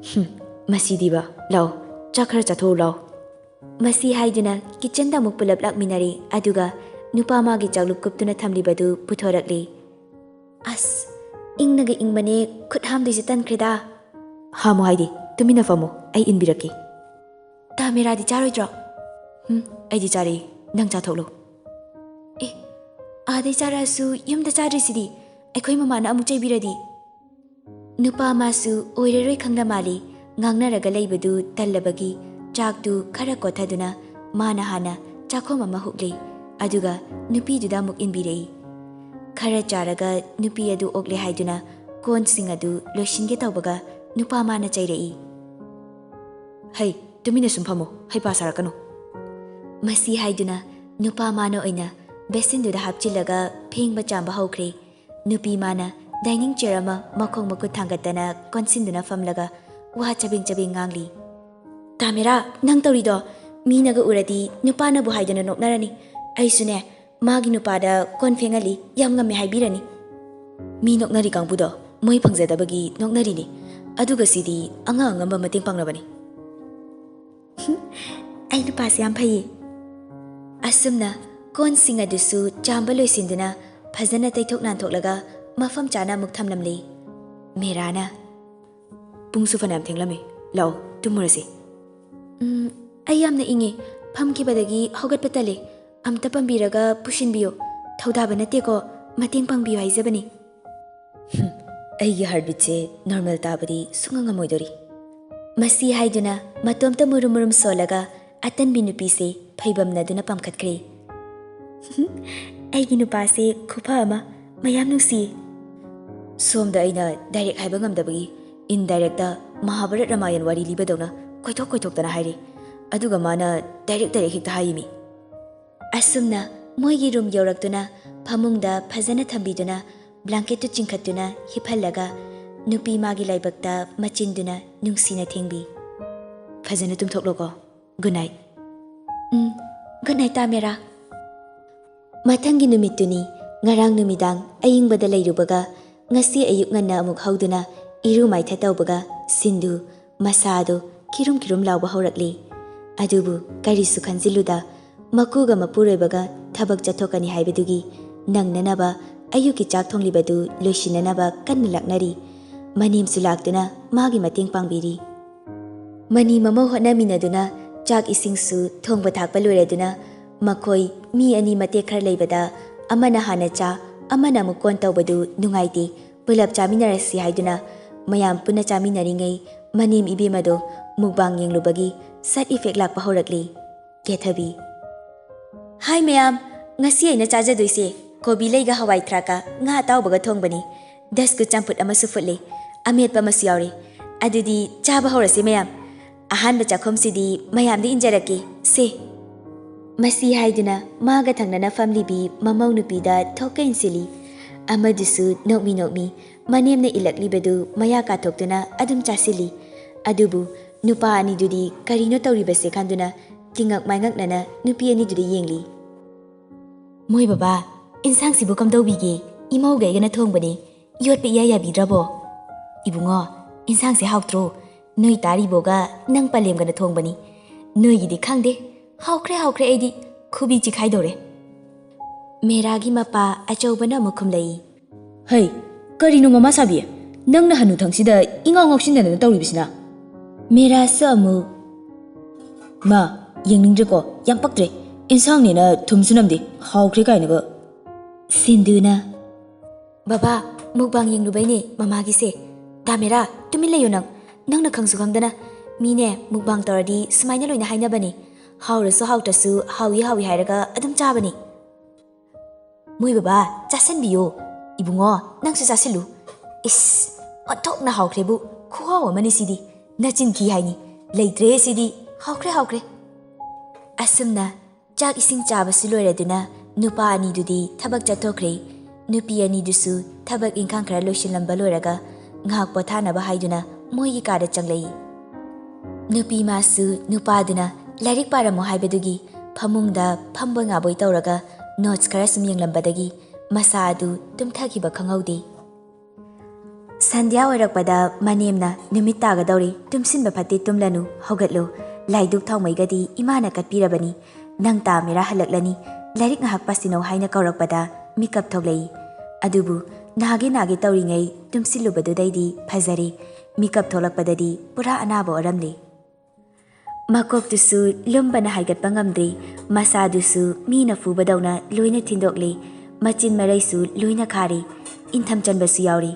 "ꯍꯨꯝ, ꯃꯁꯤꯗꯤꯕ꯫ ꯂꯥꯛꯑꯣ, ꯆꯥꯛ ꯈꯔ ꯆꯥꯊꯣꯛꯎ ꯂꯥꯛꯑꯣ꯫" ꯃꯁꯤ ꯍꯥꯏꯗꯨꯅ ꯀꯤꯠꯆꯟꯗ ꯑꯃꯨꯛ ꯄꯨꯂꯞ ꯂꯥꯛꯃꯤꯟꯅꯔꯦ꯫ ꯑꯗꯨꯒ ꯅꯨꯄꯥ ꯃꯥꯒꯤ ꯆꯥꯛꯂꯨꯛ ꯀꯨꯞꯇꯨꯅ ꯊꯝꯂꯤꯕꯗꯨ ꯄꯨꯊꯣꯔꯛꯂꯤ꯫ "ꯑꯁ, ꯏꯪꯅꯒ ꯏꯪꯕꯅꯦ, ꯈꯨꯠ ꯍꯥꯝꯗꯣꯏꯁꯦ ꯇꯟꯈ꯭ꯔꯦꯗ꯫ ꯍꯥꯝꯃꯨ ꯍꯥꯏꯗꯤ, ꯇꯨꯃꯤꯟꯅ ꯐꯝꯃꯨ, ꯑꯩ ꯏꯟꯕꯤꯔꯛꯀꯦ꯫" "ꯇꯥ ꯃꯦꯔꯥꯗꯤ ꯆꯥꯔꯣꯏꯗ꯭ꯔꯣ?" "ꯎꯝ, ꯑꯩꯗꯤ ꯆꯥꯔꯛꯏ, ꯅꯪ ꯆꯥꯊꯣꯛꯂꯣ꯫" "ꯑꯦ, ꯑꯥꯗꯩ ꯆꯥꯔꯛꯑꯁꯨ ꯌꯨꯝꯗ ꯆꯥꯗ꯭ꯔꯤꯁꯤꯗꯤ, ꯑꯩꯈꯣꯏ ꯃꯃꯥꯅ ꯑꯃꯨꯛ ꯆꯩꯕꯤꯔꯗꯤ?" ꯅꯨꯄꯥ ꯃꯥꯁꯨ ꯑꯣꯏꯔꯔꯣꯏ ꯈꯪꯅ ꯃꯥꯜꯂꯤ꯫ ꯉꯥꯡꯅꯔꯒ ꯂꯩꯕꯗꯨ ꯇꯜꯂꯕꯒꯤ ꯆꯥꯛꯇꯨ ꯈꯔ ꯀꯣꯊꯗꯨꯅ ꯃꯥꯅ ꯍꯥꯟꯅ ꯆꯥꯛꯈꯣꯝ ꯑꯃ ꯍꯨꯛꯂꯤ꯫ ꯑꯗꯨꯒ ꯅꯨꯄꯤꯗꯨꯗ ꯑꯃꯨꯛ ꯏꯟꯕꯤꯔꯛꯏ꯫ ꯈꯔ ꯆꯥꯔꯒ ꯅꯨꯄꯤ ꯑꯗꯨ ꯑꯣꯛꯂꯦ ꯍꯥꯏꯗꯨꯅ ꯀꯣꯟꯁꯤꯡ ꯑꯗꯨ ꯂꯣꯏꯁꯤꯟꯒꯦ ꯇꯧꯕꯒ ꯅꯨꯄꯥ ꯃꯥꯅ ꯆꯩꯔꯛꯏ꯫ "ꯍꯩ, ꯇꯨꯃꯤꯟꯅ ꯁꯨꯝ ꯐꯝꯃꯨ, ꯍꯩꯄꯥ ꯁꯥꯔꯛꯀꯅꯨ꯫" ꯃꯁꯤ ꯍꯥꯏꯗꯨꯅ ꯅꯨꯄꯥ ꯃꯥꯅ ꯑꯣꯏꯅ ꯕꯦꯁꯤꯟꯗꯨꯗ ꯍꯥꯞꯆꯤꯜꯂꯒ ꯐꯦꯡꯕ ꯆꯥꯝꯕ ꯍꯧꯈ꯭ꯔꯦ꯫ ꯅꯨꯄꯤ ꯃꯥꯅ dining chair ꯑꯃ ꯃꯈꯣꯡ ꯃꯈꯨꯠ ꯊꯥꯡꯒꯠꯇꯅ ꯀꯣꯟꯁꯤꯟꯗꯨꯅ ꯐꯝꯂꯒ ꯋꯥ ꯆꯕꯦꯡ ꯆꯕꯦꯡ ꯉꯥꯡꯂꯤ꯫ "ꯇꯥꯃꯦꯔꯥ, ꯅꯪ ꯇꯧꯔꯤꯗꯣ ꯃꯤꯅꯒ ꯎꯔꯗꯤ ꯅꯨꯄꯥꯅꯕꯨ ꯍꯥꯏꯗꯅ ꯅꯣꯛꯅꯔꯅꯤ꯫ ꯑꯩꯁꯨꯅꯦ, ꯃꯥꯒꯤ ꯅꯨꯄꯥꯗ ꯀꯣꯟ ꯐꯦꯡꯍꯜꯂꯤ, ꯌꯥꯝ ꯉꯝꯃꯦ ꯍꯥꯏꯕꯤꯔꯅꯤ꯫" "ꯃꯤ ꯅꯣꯛꯅꯔꯤ ꯀꯥꯡꯕꯨꯗꯣ ꯃꯣꯏ ꯐꯪꯖꯗꯕꯒꯤ ꯅꯣꯛꯅꯔꯤꯅꯤ꯫ ꯑꯗꯨꯒ ꯁꯤꯗꯤ ꯑꯉꯝ ꯑꯉꯝꯕ ꯃꯇꯦꯡ ꯄꯥꯡꯅꯕꯅꯤ꯫" "ꯑꯩ ꯅꯨꯄꯥꯁꯦ ꯌꯥꯝ ꯐꯩꯌꯦ꯫" ꯑꯁꯨꯝꯅ ꯀꯣꯟꯁꯤꯡ ꯑꯗꯨꯁꯨ ꯆꯥꯝꯕ ꯂꯣꯏꯁꯤꯟꯗꯨꯅ ꯐꯖꯅ ꯇꯩꯊꯣꯛ ꯅꯥꯟꯊꯣꯛꯂꯒ ꯃꯐꯝ ꯆꯥꯅ ꯑꯃꯨꯛ ꯊꯝꯂꯝꯂꯤ꯫ ꯃꯦꯔꯥꯅ, "ꯄꯨꯡꯁꯨ ꯐꯅꯌꯥꯝ ꯊꯦꯡꯂꯝꯃꯤ, ꯂꯥꯛꯑꯣ, ꯇꯨꯝꯃꯨꯔꯁꯤ꯫" "ꯎꯝ, ꯑꯩ ꯌꯥꯝꯅ ꯏꯪꯉꯦ, ꯐꯝꯈꯤꯕꯗꯒꯤ ꯍꯧꯒꯠꯄ ꯇꯜꯂꯦ꯫ ꯑꯝꯇ ꯄꯝꯕꯤꯔꯒ ꯄꯨꯁꯤꯟꯕꯤꯌꯨ꯫ ꯊꯧꯗꯥꯕ ꯅꯠꯇꯦꯀꯣ, ꯃꯇꯦꯡ ꯄꯥꯡꯕꯤꯌꯨ ꯍꯥꯏꯖꯕꯅꯤ꯫" "ꯍꯨꯝ, ꯑꯩꯒꯤ heartbeatꯁꯦ normal ꯇꯥꯕꯗꯤ ꯁꯨꯡꯉꯝ ꯉꯝꯃꯣꯏꯗꯣꯔꯤ꯫" ꯃꯁꯤ ꯍꯥꯏꯗꯨꯅ ꯃꯇꯣꯝꯇ ꯃꯨꯔꯨꯝ ꯃꯨꯔꯨꯝ ꯁꯣꯜꯂꯒ ꯑꯇꯟꯕꯤ ꯅꯨꯄꯤꯁꯦ ꯐꯩꯕꯝꯅꯗꯨꯅ ꯄꯥꯝꯈꯠꯈ꯭ꯔꯦ꯫ "ꯑꯩꯒꯤ ꯅꯨꯄꯥꯁꯦ ꯈꯨꯐ ꯑꯃ, ꯃꯌꯥꯝ ꯅꯨꯡꯁꯤꯌꯦ꯫" ꯁꯣꯝꯗ ꯑꯩꯅ direct ꯍꯥꯏꯕ ꯉꯝꯗꯕꯒꯤ indirectꯇ ꯃꯍꯥꯚꯥꯔꯠ ꯔꯥꯃꯥꯌꯟ ꯋꯥꯔꯤ ꯂꯤꯕꯗꯧꯅ ꯀꯣꯏꯊꯣꯛ ꯀꯣꯏꯊꯣꯛꯇꯅ ꯍꯥꯏꯔꯤ꯫ ꯑꯗꯨꯒ ꯃꯥꯅ direct direct ꯍꯦꯛꯇ ꯍꯥꯏꯌꯦꯃꯤ꯫ ꯑꯁꯨꯝꯅ ꯃꯣꯏꯒꯤ room ꯌꯧꯔꯛꯇꯨꯅ ꯐꯃꯨꯡꯗ ꯐꯖꯅ ꯊꯝꯕꯤꯗꯨꯅ blanketꯇꯨ ꯆꯤꯡꯈꯠꯇꯨꯅ ꯍꯤꯞꯍꯜꯂꯒ ꯅꯨꯄꯤ ꯃꯥꯒꯤ ꯂꯥꯏꯕꯛꯇ ꯃꯆꯤꯟꯗꯨꯅ ꯅꯨꯡꯁꯤꯅ ꯊꯦꯡꯕꯤ꯫ "ꯐꯖꯅ ꯇꯨꯝꯊꯣꯛꯂꯣꯀꯣ꯫ Good night꯫" "ꯎꯝ, good night, ꯇꯥꯃꯦꯔꯥ꯫" ꯃꯊꯪꯒꯤ ꯅꯨꯃꯤꯠꯇꯨꯅꯤ꯫ ꯉꯔꯥꯡ ꯅꯨꯃꯤꯗꯥꯡ ꯑꯏꯪꯕꯗ ꯂꯩꯔꯨꯕꯒ ꯉꯁꯤ ꯑꯌꯨꯛ ꯉꯟꯅ ꯑꯃꯨꯛ ꯍꯧꯗꯨꯅ ꯏꯔꯨ ꯃꯥꯏꯊ ꯇꯧꯕꯒ ꯁꯤꯟꯗꯨ ꯃꯁꯥ ꯑꯗꯨ ꯈꯤꯔꯨꯝ ꯈꯤꯔꯨꯝ ꯂꯥꯎꯕ ꯍꯧꯔꯛꯂꯤ꯫ ꯑꯗꯨꯕꯨ ꯀꯔꯤꯁꯨ ꯈꯟꯖꯤꯜꯂꯨꯗ ꯃꯀꯨꯒ ꯃꯄꯨꯔꯣꯏꯕꯒ ꯊꯕꯛ ꯆꯠꯊꯣꯛꯀꯅꯤ ꯍꯥꯏꯕꯗꯨꯒꯤ ꯅꯪꯅꯅꯕ ꯑꯌꯨꯛꯀꯤ ꯆꯥꯛ ꯊꯣꯡꯂꯤꯕꯗꯨ ꯂꯣꯏꯁꯤꯟꯅꯅꯕ ꯀꯟꯅ ꯂꯥꯛꯅꯔꯤ꯫ ꯃꯅꯦꯝꯁꯨ ꯂꯥꯛꯇꯨꯅ ꯃꯥꯒꯤ ꯃꯇꯦꯡ ꯄꯥꯡꯕꯤꯔꯤ꯫ ꯃꯅꯤ ꯃꯃꯧ ꯍꯣꯠꯅꯃꯤꯟꯅꯗꯨꯅ ꯆꯥꯛ ꯏꯁꯤꯡꯁꯨ ꯊꯣꯡꯕ ꯊꯥꯛꯄ ꯂꯣꯏꯔꯗꯨꯅ ꯃꯈꯣꯏ ꯃꯤ ꯑꯅꯤ ꯃꯇꯦꯛ ꯈꯔ ꯂꯩꯕꯗ ꯑꯃꯅ ꯍꯥꯟꯅ ꯆꯥ, ꯑꯃꯅ ꯑꯃꯨꯛ ꯀꯣꯟ ꯇꯧꯕꯗꯨ ꯅꯨꯡꯉꯥꯏꯇꯦ, ꯄꯨꯂꯞ ꯆꯥꯃꯤꯟꯅꯔꯁꯤ ꯍꯥꯏꯗꯨꯅ ꯃꯌꯥꯝ ꯄꯨꯟꯅ ꯆꯥꯃꯤꯟꯅꯔꯤꯉꯩ ꯃꯅꯦꯝ ꯏꯕꯦꯝꯃꯗꯣ ꯃꯨꯛꯕꯥꯡ ꯌꯦꯡꯂꯨꯕꯒꯤ side effect ꯂꯥꯛꯄ ꯍꯧꯔꯛꯂꯤ꯫ ꯀꯦꯊꯕꯤ꯫ ꯍꯥꯏ ꯃꯌꯥꯝ, ꯉꯁꯤ ꯑꯩꯅ ꯆꯥꯖꯗꯣꯏꯁꯦ ꯀꯣꯕꯤ ꯂꯩꯒ ꯍꯋꯥꯏ ꯊ꯭ꯔꯥꯛꯀ ꯉꯥ ꯑꯇꯥꯎꯕꯒ ꯊꯣꯡꯕꯅꯤ꯫ ꯗꯁꯀꯨ ꯆꯝꯐꯨꯠ ꯑꯃꯁꯨ ꯐꯨꯠꯂꯦ, ꯑꯃꯦꯠꯄ ꯑꯃꯁꯨ ꯌꯥꯎꯔꯦ꯫ ꯑꯗꯨꯗꯤ ꯆꯥꯕ ꯍꯧꯔꯁꯤ ꯃꯌꯥꯝ꯫ ꯑꯍꯥꯟꯕ ꯆꯥꯛꯈꯨꯝꯁꯤꯗꯤ ꯃꯌꯥꯝꯗ ꯏꯟꯖꯔꯛꯀꯦ꯫ ꯁꯦ꯫ ꯃꯁꯤ ꯍꯥꯏꯗꯨꯅ ꯃꯥꯒ ꯊꯪꯅꯅ ꯐꯝꯂꯤꯕꯤ ꯃꯃꯧ ꯅꯨꯄꯤꯗ ꯊꯣꯛꯀ ꯏꯟꯁꯤꯜꯂꯤ꯫ ꯑꯃꯗꯨꯁꯨ ꯅꯣꯛꯃꯤ ꯅꯣꯛꯃꯤ ꯃꯅꯦꯝꯅ ꯏꯜꯂꯛꯂꯤꯕꯗꯨ ꯃꯌꯥ ꯀꯥꯊꯣꯛꯇꯨꯅ ꯑꯗꯨꯝ ꯆꯥꯁꯤꯜꯂꯤ꯫ ꯑꯗꯨꯕꯨ ꯅꯨꯄꯥ ꯑꯅꯤꯗꯨꯗꯤ ꯀꯔꯤꯅꯣ ꯇꯧꯔꯤꯕꯁꯦ ꯈꯟꯗꯨꯅ ꯇꯤꯡꯉꯛ ꯃꯥꯏꯉꯛꯅꯅ ꯅꯨꯄꯤ ꯑꯅꯤꯗꯨꯗ ꯌꯦꯡꯂꯤ꯫ ꯃꯣꯏ ꯕꯕꯥ, ꯏꯟꯁꯥꯡꯁꯤꯕꯨ ꯀꯝꯗꯧꯕꯤꯒꯦ? ꯏꯃꯧꯒ ꯑꯩꯒꯅ ꯊꯣꯡꯕꯅꯦ꯫ ꯌꯣꯠꯄ ꯏꯌꯥ ꯌꯥꯕꯤꯗ꯭ꯔꯕꯣ? ꯏꯕꯨꯡꯉꯣ, ꯏꯟꯁꯥꯡꯁꯦ ꯍꯥꯎꯇ꯭ꯔꯣ? ꯅꯣꯏ ꯇꯥꯔꯤꯕꯣꯒ ꯅꯪ ꯄꯂꯦꯝꯒꯅ ꯊꯣꯡꯕꯅꯤ꯫ ꯅꯣꯏꯒꯤꯗꯤ ꯈꯪꯗꯦ꯫ ꯍꯥꯎꯈ꯭ꯔꯦ, ꯍꯥꯎꯈ꯭ꯔꯦ, ꯑꯩꯗꯤ ꯈꯨꯕꯤ ꯆꯤꯈꯥꯏꯗꯧꯔꯦ꯫ ꯃꯦꯔꯥꯒꯤ ꯃꯄꯥ ꯑꯆꯧꯕꯅ ꯑꯃꯨꯛ ꯈꯨꯝꯂꯛꯏ꯫ ꯍꯩ, ꯀꯔꯤꯅꯣ ꯃꯃꯥ ꯁꯥꯕꯤ? ꯅꯪꯅ ꯍꯅꯨꯊꯪꯁꯤꯗ ꯏꯉꯥꯎ ꯉꯥꯎꯁꯤꯟꯅꯗꯅ ꯇꯧꯔꯤꯕꯁꯤꯅ? ꯃꯦꯔꯥꯁꯨ ꯑꯃꯨꯛ, ꯃꯥ, ꯌꯦꯡꯅꯤꯡꯗ꯭ꯔꯦꯀꯣ, ꯌꯥꯝ ꯄꯛꯇ꯭ꯔꯦ꯫ ꯏꯟꯁꯥꯡꯅꯦꯅ ꯊꯨꯝꯁꯨ ꯅꯝꯗꯦ, ꯍꯥꯎꯈ꯭ꯔꯦ ꯀꯥꯏꯅꯒ꯫ ꯁꯤꯟꯗꯨꯅ, ꯕꯕꯥ, ꯃꯨꯛꯕꯥꯡ ꯌꯦꯡꯂꯨꯕꯩꯅꯦ ꯃꯃꯥꯒꯤꯁꯦ꯫ ꯇꯥꯃꯦꯔꯥ, ꯇꯨꯃꯤꯟ ꯂꯩꯌꯨ ꯅꯪ꯫ ꯅꯪꯅ ꯈꯪꯁꯨ ꯈꯪꯗꯅ꯫ ꯃꯤꯅꯦ, ꯃꯨꯛꯕꯥꯡ ꯇꯧꯔꯗꯤ ꯁꯨꯃꯥꯏꯅ ꯂꯣꯏꯅ ꯍꯥꯏꯅꯕꯅꯦ꯫ ꯍꯥꯎꯔꯁꯨ ꯍꯥꯎꯇ꯭ꯔꯁꯨ ꯍꯥꯎꯏ ꯍꯥꯎꯏ ꯍꯥꯏꯔꯒ ꯑꯗꯨꯝ ꯆꯥꯕꯅꯤ꯫ ꯃꯣꯏ ꯕꯕꯥ, ꯆꯥꯁꯟꯕꯤꯌꯣ꯫ ꯏꯕꯨꯡꯉꯣ, ꯅꯪꯁꯨ ꯆꯥꯁꯤꯜꯂꯨ꯫ ꯏꯁ, ꯑꯣꯟꯊꯣꯛꯅ ꯍꯥꯎꯈ꯭ꯔꯦꯕꯨ꯫ ꯈꯨꯍꯥꯎ ꯑꯃꯅꯤ ꯁꯤꯗꯤ꯫ ꯅꯆꯤꯟ ꯊꯤ ꯍꯥꯏꯅꯤ꯫ ꯂꯩꯇ꯭ꯔꯦ ꯁꯤꯗꯤ꯫ ꯍꯥꯎꯈ꯭ꯔꯦ, ꯍꯥꯎꯈ꯭ꯔꯦ꯫ ꯑꯁꯨꯝꯅ ꯆꯥꯛ ꯏꯁꯤꯡ ꯆꯥꯕꯁꯨ ꯂꯣꯏꯔꯗꯨꯅ ꯅꯨꯄꯥ ꯑꯅꯤꯗꯨꯗꯤ ꯊꯕꯛ ꯆꯠꯊꯣꯛꯈ꯭ꯔꯦ꯫ ꯅꯨꯄꯤ ꯑꯅꯤꯗꯨꯁꯨ ꯊꯕꯛ ꯏꯪꯈꯥꯡ ꯈꯔ ꯂꯣꯏꯁꯤꯜꯂꯝꯕ ꯂꯣꯏꯔꯒ ꯉꯥꯏꯍꯥꯛ ꯄꯣꯊꯥꯅꯕ ꯍꯥꯏꯗꯨꯅ ꯃꯣꯏꯒꯤ ꯀꯥꯗ ꯆꯪꯂꯛꯏ꯫ ꯅꯨꯄꯤ ꯃꯥꯁꯨ ꯅꯨꯄꯥꯗꯨꯅ ꯂꯥꯏꯔꯤꯛ ꯄꯥꯔꯝꯃꯣ ꯍꯥꯏꯕꯗꯨꯒꯤ ꯐꯃꯨꯡꯗ ꯐꯝꯕꯣꯏ ꯉꯥꯕꯣꯏ ꯇꯧꯔꯒ notes ꯈꯔ ꯁꯨꯝ ꯌꯦꯡꯂꯝꯕꯗꯒꯤ ꯃꯁꯥ ꯑꯗꯨ ꯇꯨꯝꯊꯈꯤꯕ ꯈꯪꯍꯧꯗꯦ꯫ ꯁꯟꯙ꯭ꯌꯥ ꯑꯣꯏꯔꯛꯄꯗ ꯃꯅꯦꯝꯅ, "ꯅꯨꯃꯤꯠ ꯇꯥꯒꯗꯧꯔꯤ, ꯇꯨꯝꯁꯤꯟꯕ ꯐꯠꯇꯦ, ꯇꯨꯝꯂꯅꯨ, ꯍꯧꯒꯠꯂꯨ꯫ ꯂꯥꯏꯗꯨꯛ ꯊꯥꯎꯃꯩꯒꯗꯤ ꯏꯃꯥꯅ ꯀꯠꯄꯤꯔꯕꯅꯤ꯫ "ꯅꯪ ꯇꯥ ꯃꯦꯔꯥ ꯍꯜꯂꯛꯂꯅꯤ, ꯂꯥꯏꯔꯤꯛ ꯉꯥꯏꯍꯥꯛ ꯄꯥꯁꯤꯟꯅꯧ" ꯍꯥꯏꯅ ꯀꯧꯔꯛꯄꯗ ꯃꯤꯀꯞ ꯊꯣꯛꯂꯛꯏ꯫ ꯑꯗꯨꯕꯨ ꯅꯥꯒꯦ ꯅꯥꯒꯦ ꯇꯧꯔꯤꯉꯩ ꯇꯨꯝꯁꯤꯜꯂꯨꯕꯗꯨꯗꯩꯗꯤ ꯐꯖꯔꯦ꯫ ꯃꯤꯀꯞ ꯊꯣꯛꯂꯛꯄꯗꯗꯤ ꯄꯨꯔꯥ ꯑꯅꯥꯕ ꯑꯣꯏꯔꯝꯂꯦ꯫ ꯃꯀꯣꯛꯇꯨꯁꯨ ꯂꯨꯝꯕꯅ ꯍꯥꯏꯒꯠꯄ ꯉꯝꯗ꯭ꯔꯤ, ꯃꯁꯥꯗꯨꯁꯨ ꯃꯤꯅ ꯐꯨꯕꯗꯧꯅ ꯂꯣꯏꯅ ꯊꯤꯟꯗꯣꯛꯂꯤ, ꯃꯆꯤꯟ ꯃꯔꯩꯁꯨ ꯂꯣꯏꯅ ꯈꯥꯔꯤ, ꯏꯟꯊꯝ ꯆꯟꯕꯁꯨ ꯌꯥꯎꯔꯤ꯫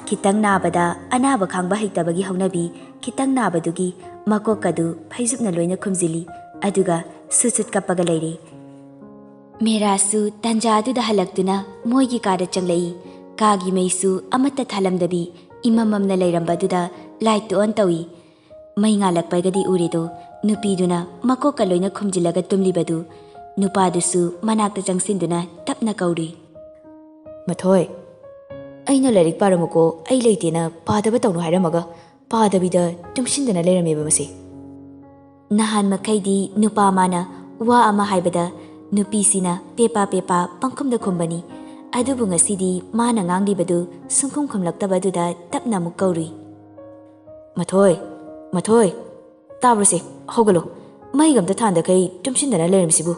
ꯈꯤꯇꯪ ꯅꯥꯕꯗ ꯑꯅꯥꯕ ꯈꯥꯡꯕ ꯍꯩꯇꯕꯒꯤ ꯍꯧꯅꯕꯤ, ꯈꯤꯇꯪ ꯅꯥꯕꯗꯨꯒꯤ ꯃꯀꯣꯛꯀꯗꯨ ꯐꯩꯖꯨꯞꯅ ꯂꯣꯏꯅ ꯈꯨꯝꯖꯤꯜꯂꯤ, ꯑꯗꯨꯒ ꯁꯨꯠ ꯁꯨꯠ ꯀꯞꯄꯒ ꯂꯩꯔꯤ꯫ ꯃꯦꯔꯥꯁꯨ ꯇꯟꯖꯥꯗꯨꯗ ꯍꯜꯂꯛꯇꯨꯅ ꯃꯣꯏꯒꯤ ꯀꯥꯗ ꯆꯪꯂꯛꯏ꯫ ꯀꯥꯒꯤ ꯃꯩꯁꯨ ꯑꯃꯠꯇ ꯊꯥꯜꯂꯝꯗꯕꯤ ꯏꯃꯝ ꯃꯝꯅ ꯂꯩꯔꯝꯕꯗꯨꯗ ꯂꯥꯏꯠꯇꯨ ꯑꯣꯟ ꯇꯧꯏ꯫ ꯃꯩ ꯉꯥꯜꯂꯛꯄꯒꯗꯤ ꯎꯔꯦꯗꯣ, ꯅꯨꯄꯤꯗꯨꯅ ꯃꯀꯣꯛꯀ ꯂꯣꯏꯅ ꯈꯨꯝꯖꯤꯜꯂꯒ ꯇꯨꯝꯂꯤꯕꯗꯨ꯫ ꯅꯨꯄꯥꯗꯨꯁꯨ ꯃꯅꯥꯛꯇ ꯆꯪꯁꯤꯟꯗꯨꯅ ꯇꯞꯅ ꯀꯧꯔꯨꯏ꯫ "ꯃꯊꯣꯏ, ꯑꯩꯅ ꯂꯥꯏꯔꯤꯛ ꯄꯥꯔꯝꯃꯨꯀꯣ, ꯑꯩ ꯂꯩꯇꯦꯅ ꯄꯥꯗꯕ ꯇꯧꯅꯨ ꯍꯥꯏꯔꯝꯃꯒ ꯄꯥꯗꯕꯤꯗ ꯇꯨꯝꯁꯤꯟꯗꯅ ꯂꯩꯔꯝꯃꯦꯕ ꯃꯁꯤ꯫" ꯅꯍꯥꯟ ꯃꯈꯩꯗꯤ ꯅꯨꯄꯥ ꯃꯥꯅ ꯋꯥ ꯑꯃ ꯍꯥꯏꯕꯗ ꯅꯨꯄꯤꯁꯤꯅ ꯄꯦꯄꯥ ꯄꯦꯄꯥ ꯄꯪꯈꯨꯝꯗ ꯈꯨꯝꯕꯅꯤ꯫ ꯑꯗꯨꯕꯨ ꯉꯁꯤꯗꯤ ꯃꯥꯅ ꯉꯥꯡꯂꯤꯕꯗꯨ ꯁꯨꯡꯈꯨꯝ ꯈꯨꯝꯂꯛꯇꯕꯗꯨꯗ ꯇꯞꯅ ꯑꯃꯨꯛ ꯀꯧꯔꯨꯏ꯫ "ꯃꯊꯣꯏ, ꯃꯊꯣꯏ, ꯇꯥꯕ꯭ꯔꯣꯁꯦ? ꯍꯧꯒꯠꯂꯣ꯫ ꯃꯩꯒ ꯑꯝꯇ ꯊꯥꯟꯗꯈꯩ ꯇꯨꯝꯁꯤꯟꯗꯅ ꯂꯩꯔꯝꯃꯤꯁꯤꯕꯨ꯫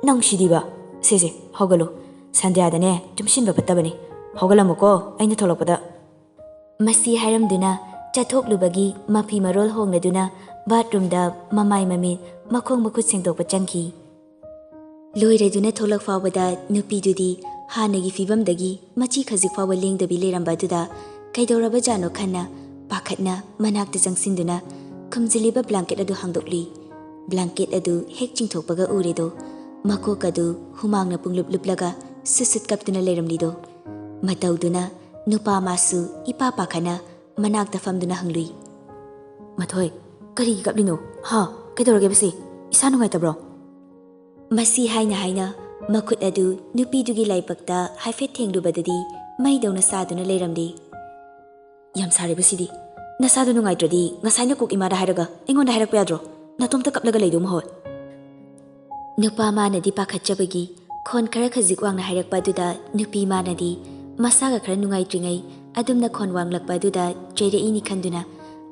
ꯅꯪ ꯁꯤꯗꯤꯕ꯫ ꯁꯦꯁꯦ, ꯍꯧꯒꯠꯂꯣ꯫ ꯁꯟꯗ꯭ꯌꯥꯗꯅꯦ ꯇꯨꯝꯁꯤꯟꯕ ꯐꯠꯇꯕꯅꯤ꯫ ꯍꯧꯒꯠꯂꯝꯃꯨꯀꯣ, ꯑꯩꯅ ꯊꯣꯛꯂꯛꯄꯗ꯫" ꯃꯁꯤ ꯍꯥꯏꯔꯝꯗꯨꯅ ꯆꯠꯊꯣꯛꯂꯨꯕꯒꯤ ꯃꯐꯤ ꯃꯔꯣꯜ ꯍꯣꯡꯂꯗꯨꯅ ꯕꯥꯠꯔꯨꯝꯗ ꯃꯃꯥꯏ ꯃꯃꯤꯠ ꯃꯈꯣꯡ ꯃꯈꯨꯠ ꯁꯦꯡꯗꯣꯛꯄ ꯆꯪꯈꯤ꯫ ꯂꯣꯏꯔꯗꯨꯅ ꯊꯣꯛꯂꯛ ꯐꯥꯎꯕꯗ ꯅꯨꯄꯤꯗꯨꯗꯤ ꯍꯥꯟꯅꯒꯤ ꯐꯤꯕꯝꯗꯒꯤ ꯃꯆꯤ ꯈꯖꯤꯛ ꯐꯥꯎꯕ ꯂꯦꯡꯗꯕꯤ ꯂꯩꯔꯝꯕ ꯑꯗꯨꯗ ꯀꯩꯗꯧꯔꯕꯖꯥꯠꯅꯣ ꯈꯟꯅ ꯄꯥꯈꯠꯅ ꯃꯅꯥꯛꯇ ꯆꯪꯁꯤꯟꯗꯨꯅ ꯈꯨꯝꯖꯤꯜꯂꯤꯕ ꯕ꯭ꯂꯥꯡꯀꯦꯠ ꯑꯗꯨ ꯍꯥꯡꯗꯣꯛꯂꯨꯏ꯫ ꯕ꯭ꯂꯥꯡꯀꯦꯠ ꯑꯗꯨ ꯍꯦꯛ ꯆꯤꯡꯊꯣꯛꯄꯒ ꯎꯔꯦꯗꯣ, ꯃꯀꯣꯛ ꯑꯗꯨ ꯍꯨꯃꯥꯡꯅ ꯄꯨꯡꯂꯨꯞ ꯂꯨꯞꯂꯒ ꯁꯨꯠ ꯁꯨꯠ ꯀꯞꯇꯨꯅ ꯂꯩꯔꯝꯂꯤꯗꯣ꯫ ꯃꯇꯧꯗꯨꯅ ꯅꯨꯄꯥ ꯃꯥꯁꯨ ꯏꯄꯥ ꯄꯥꯈꯠꯅ ꯃꯅꯥꯛꯇ ꯐꯝꯗꯨꯅ ꯍꯪꯂꯨꯏ꯫ "ꯃꯊꯣꯏ, ꯀꯔꯤꯒꯤ ꯀꯞꯂꯤꯅꯣ? ꯍꯥ? ꯀꯩꯗꯧꯔꯒꯦꯕꯁꯤ? ꯏꯁꯥ ꯅꯨꯡꯉꯥꯏꯇꯕ꯭ꯔꯣ?" ꯃꯁꯤ ꯍꯥꯏꯅ ꯍꯥꯏꯅ ꯃꯈꯨꯠ ꯑꯗꯨ ꯅꯨꯄꯤꯗꯨꯒꯤ ꯂꯥꯏꯕꯛꯇ ꯍꯥꯏꯐꯦꯠ ꯊꯦꯡꯂꯨꯕꯗꯗꯤ ꯃꯩꯗꯧꯅ ꯁꯥꯗꯨꯅ ꯂꯩꯔꯝꯂꯦ꯫ "ꯌꯥꯝ ꯁꯥꯔꯦꯕꯁꯤꯗꯤ꯫ ꯅꯁꯥꯗꯣ ꯅꯨꯡꯉꯥꯏꯇ꯭ꯔꯗꯤ ꯉꯁꯥꯏꯅ ꯀꯣꯛ ꯏꯃꯥꯗ ꯍꯥꯏꯔꯒ ꯑꯩꯉꯣꯟꯗ ꯍꯥꯏꯔꯛꯄ ꯌꯥꯗ꯭ꯔꯣ? ꯅꯇꯣꯝꯇ ꯀꯞꯂꯒ ꯂꯩꯗꯧ ꯃꯍꯨꯠ꯫" ꯅꯨꯄꯥ ꯃꯥꯅꯗꯤ ꯄꯥꯈꯠꯆꯕꯒꯤ ꯈꯣꯟ ꯈꯔ ꯈꯖꯤꯛ ꯋꯥꯡꯅ ꯍꯥꯏꯔꯛꯄ ꯑꯗꯨꯗ ꯅꯨꯄꯤ ꯃꯥꯅꯗꯤ ꯃꯁꯥꯒ ꯈꯔ ꯅꯨꯡꯉꯥꯏꯇ꯭ꯔꯤꯉꯩ ꯑꯗꯨꯝꯅ ꯈꯣꯟ ꯋꯥꯡꯂꯛꯄ ꯑꯗꯨꯗ ꯆꯩꯔꯛꯏꯅꯤ ꯈꯟꯗꯨꯅ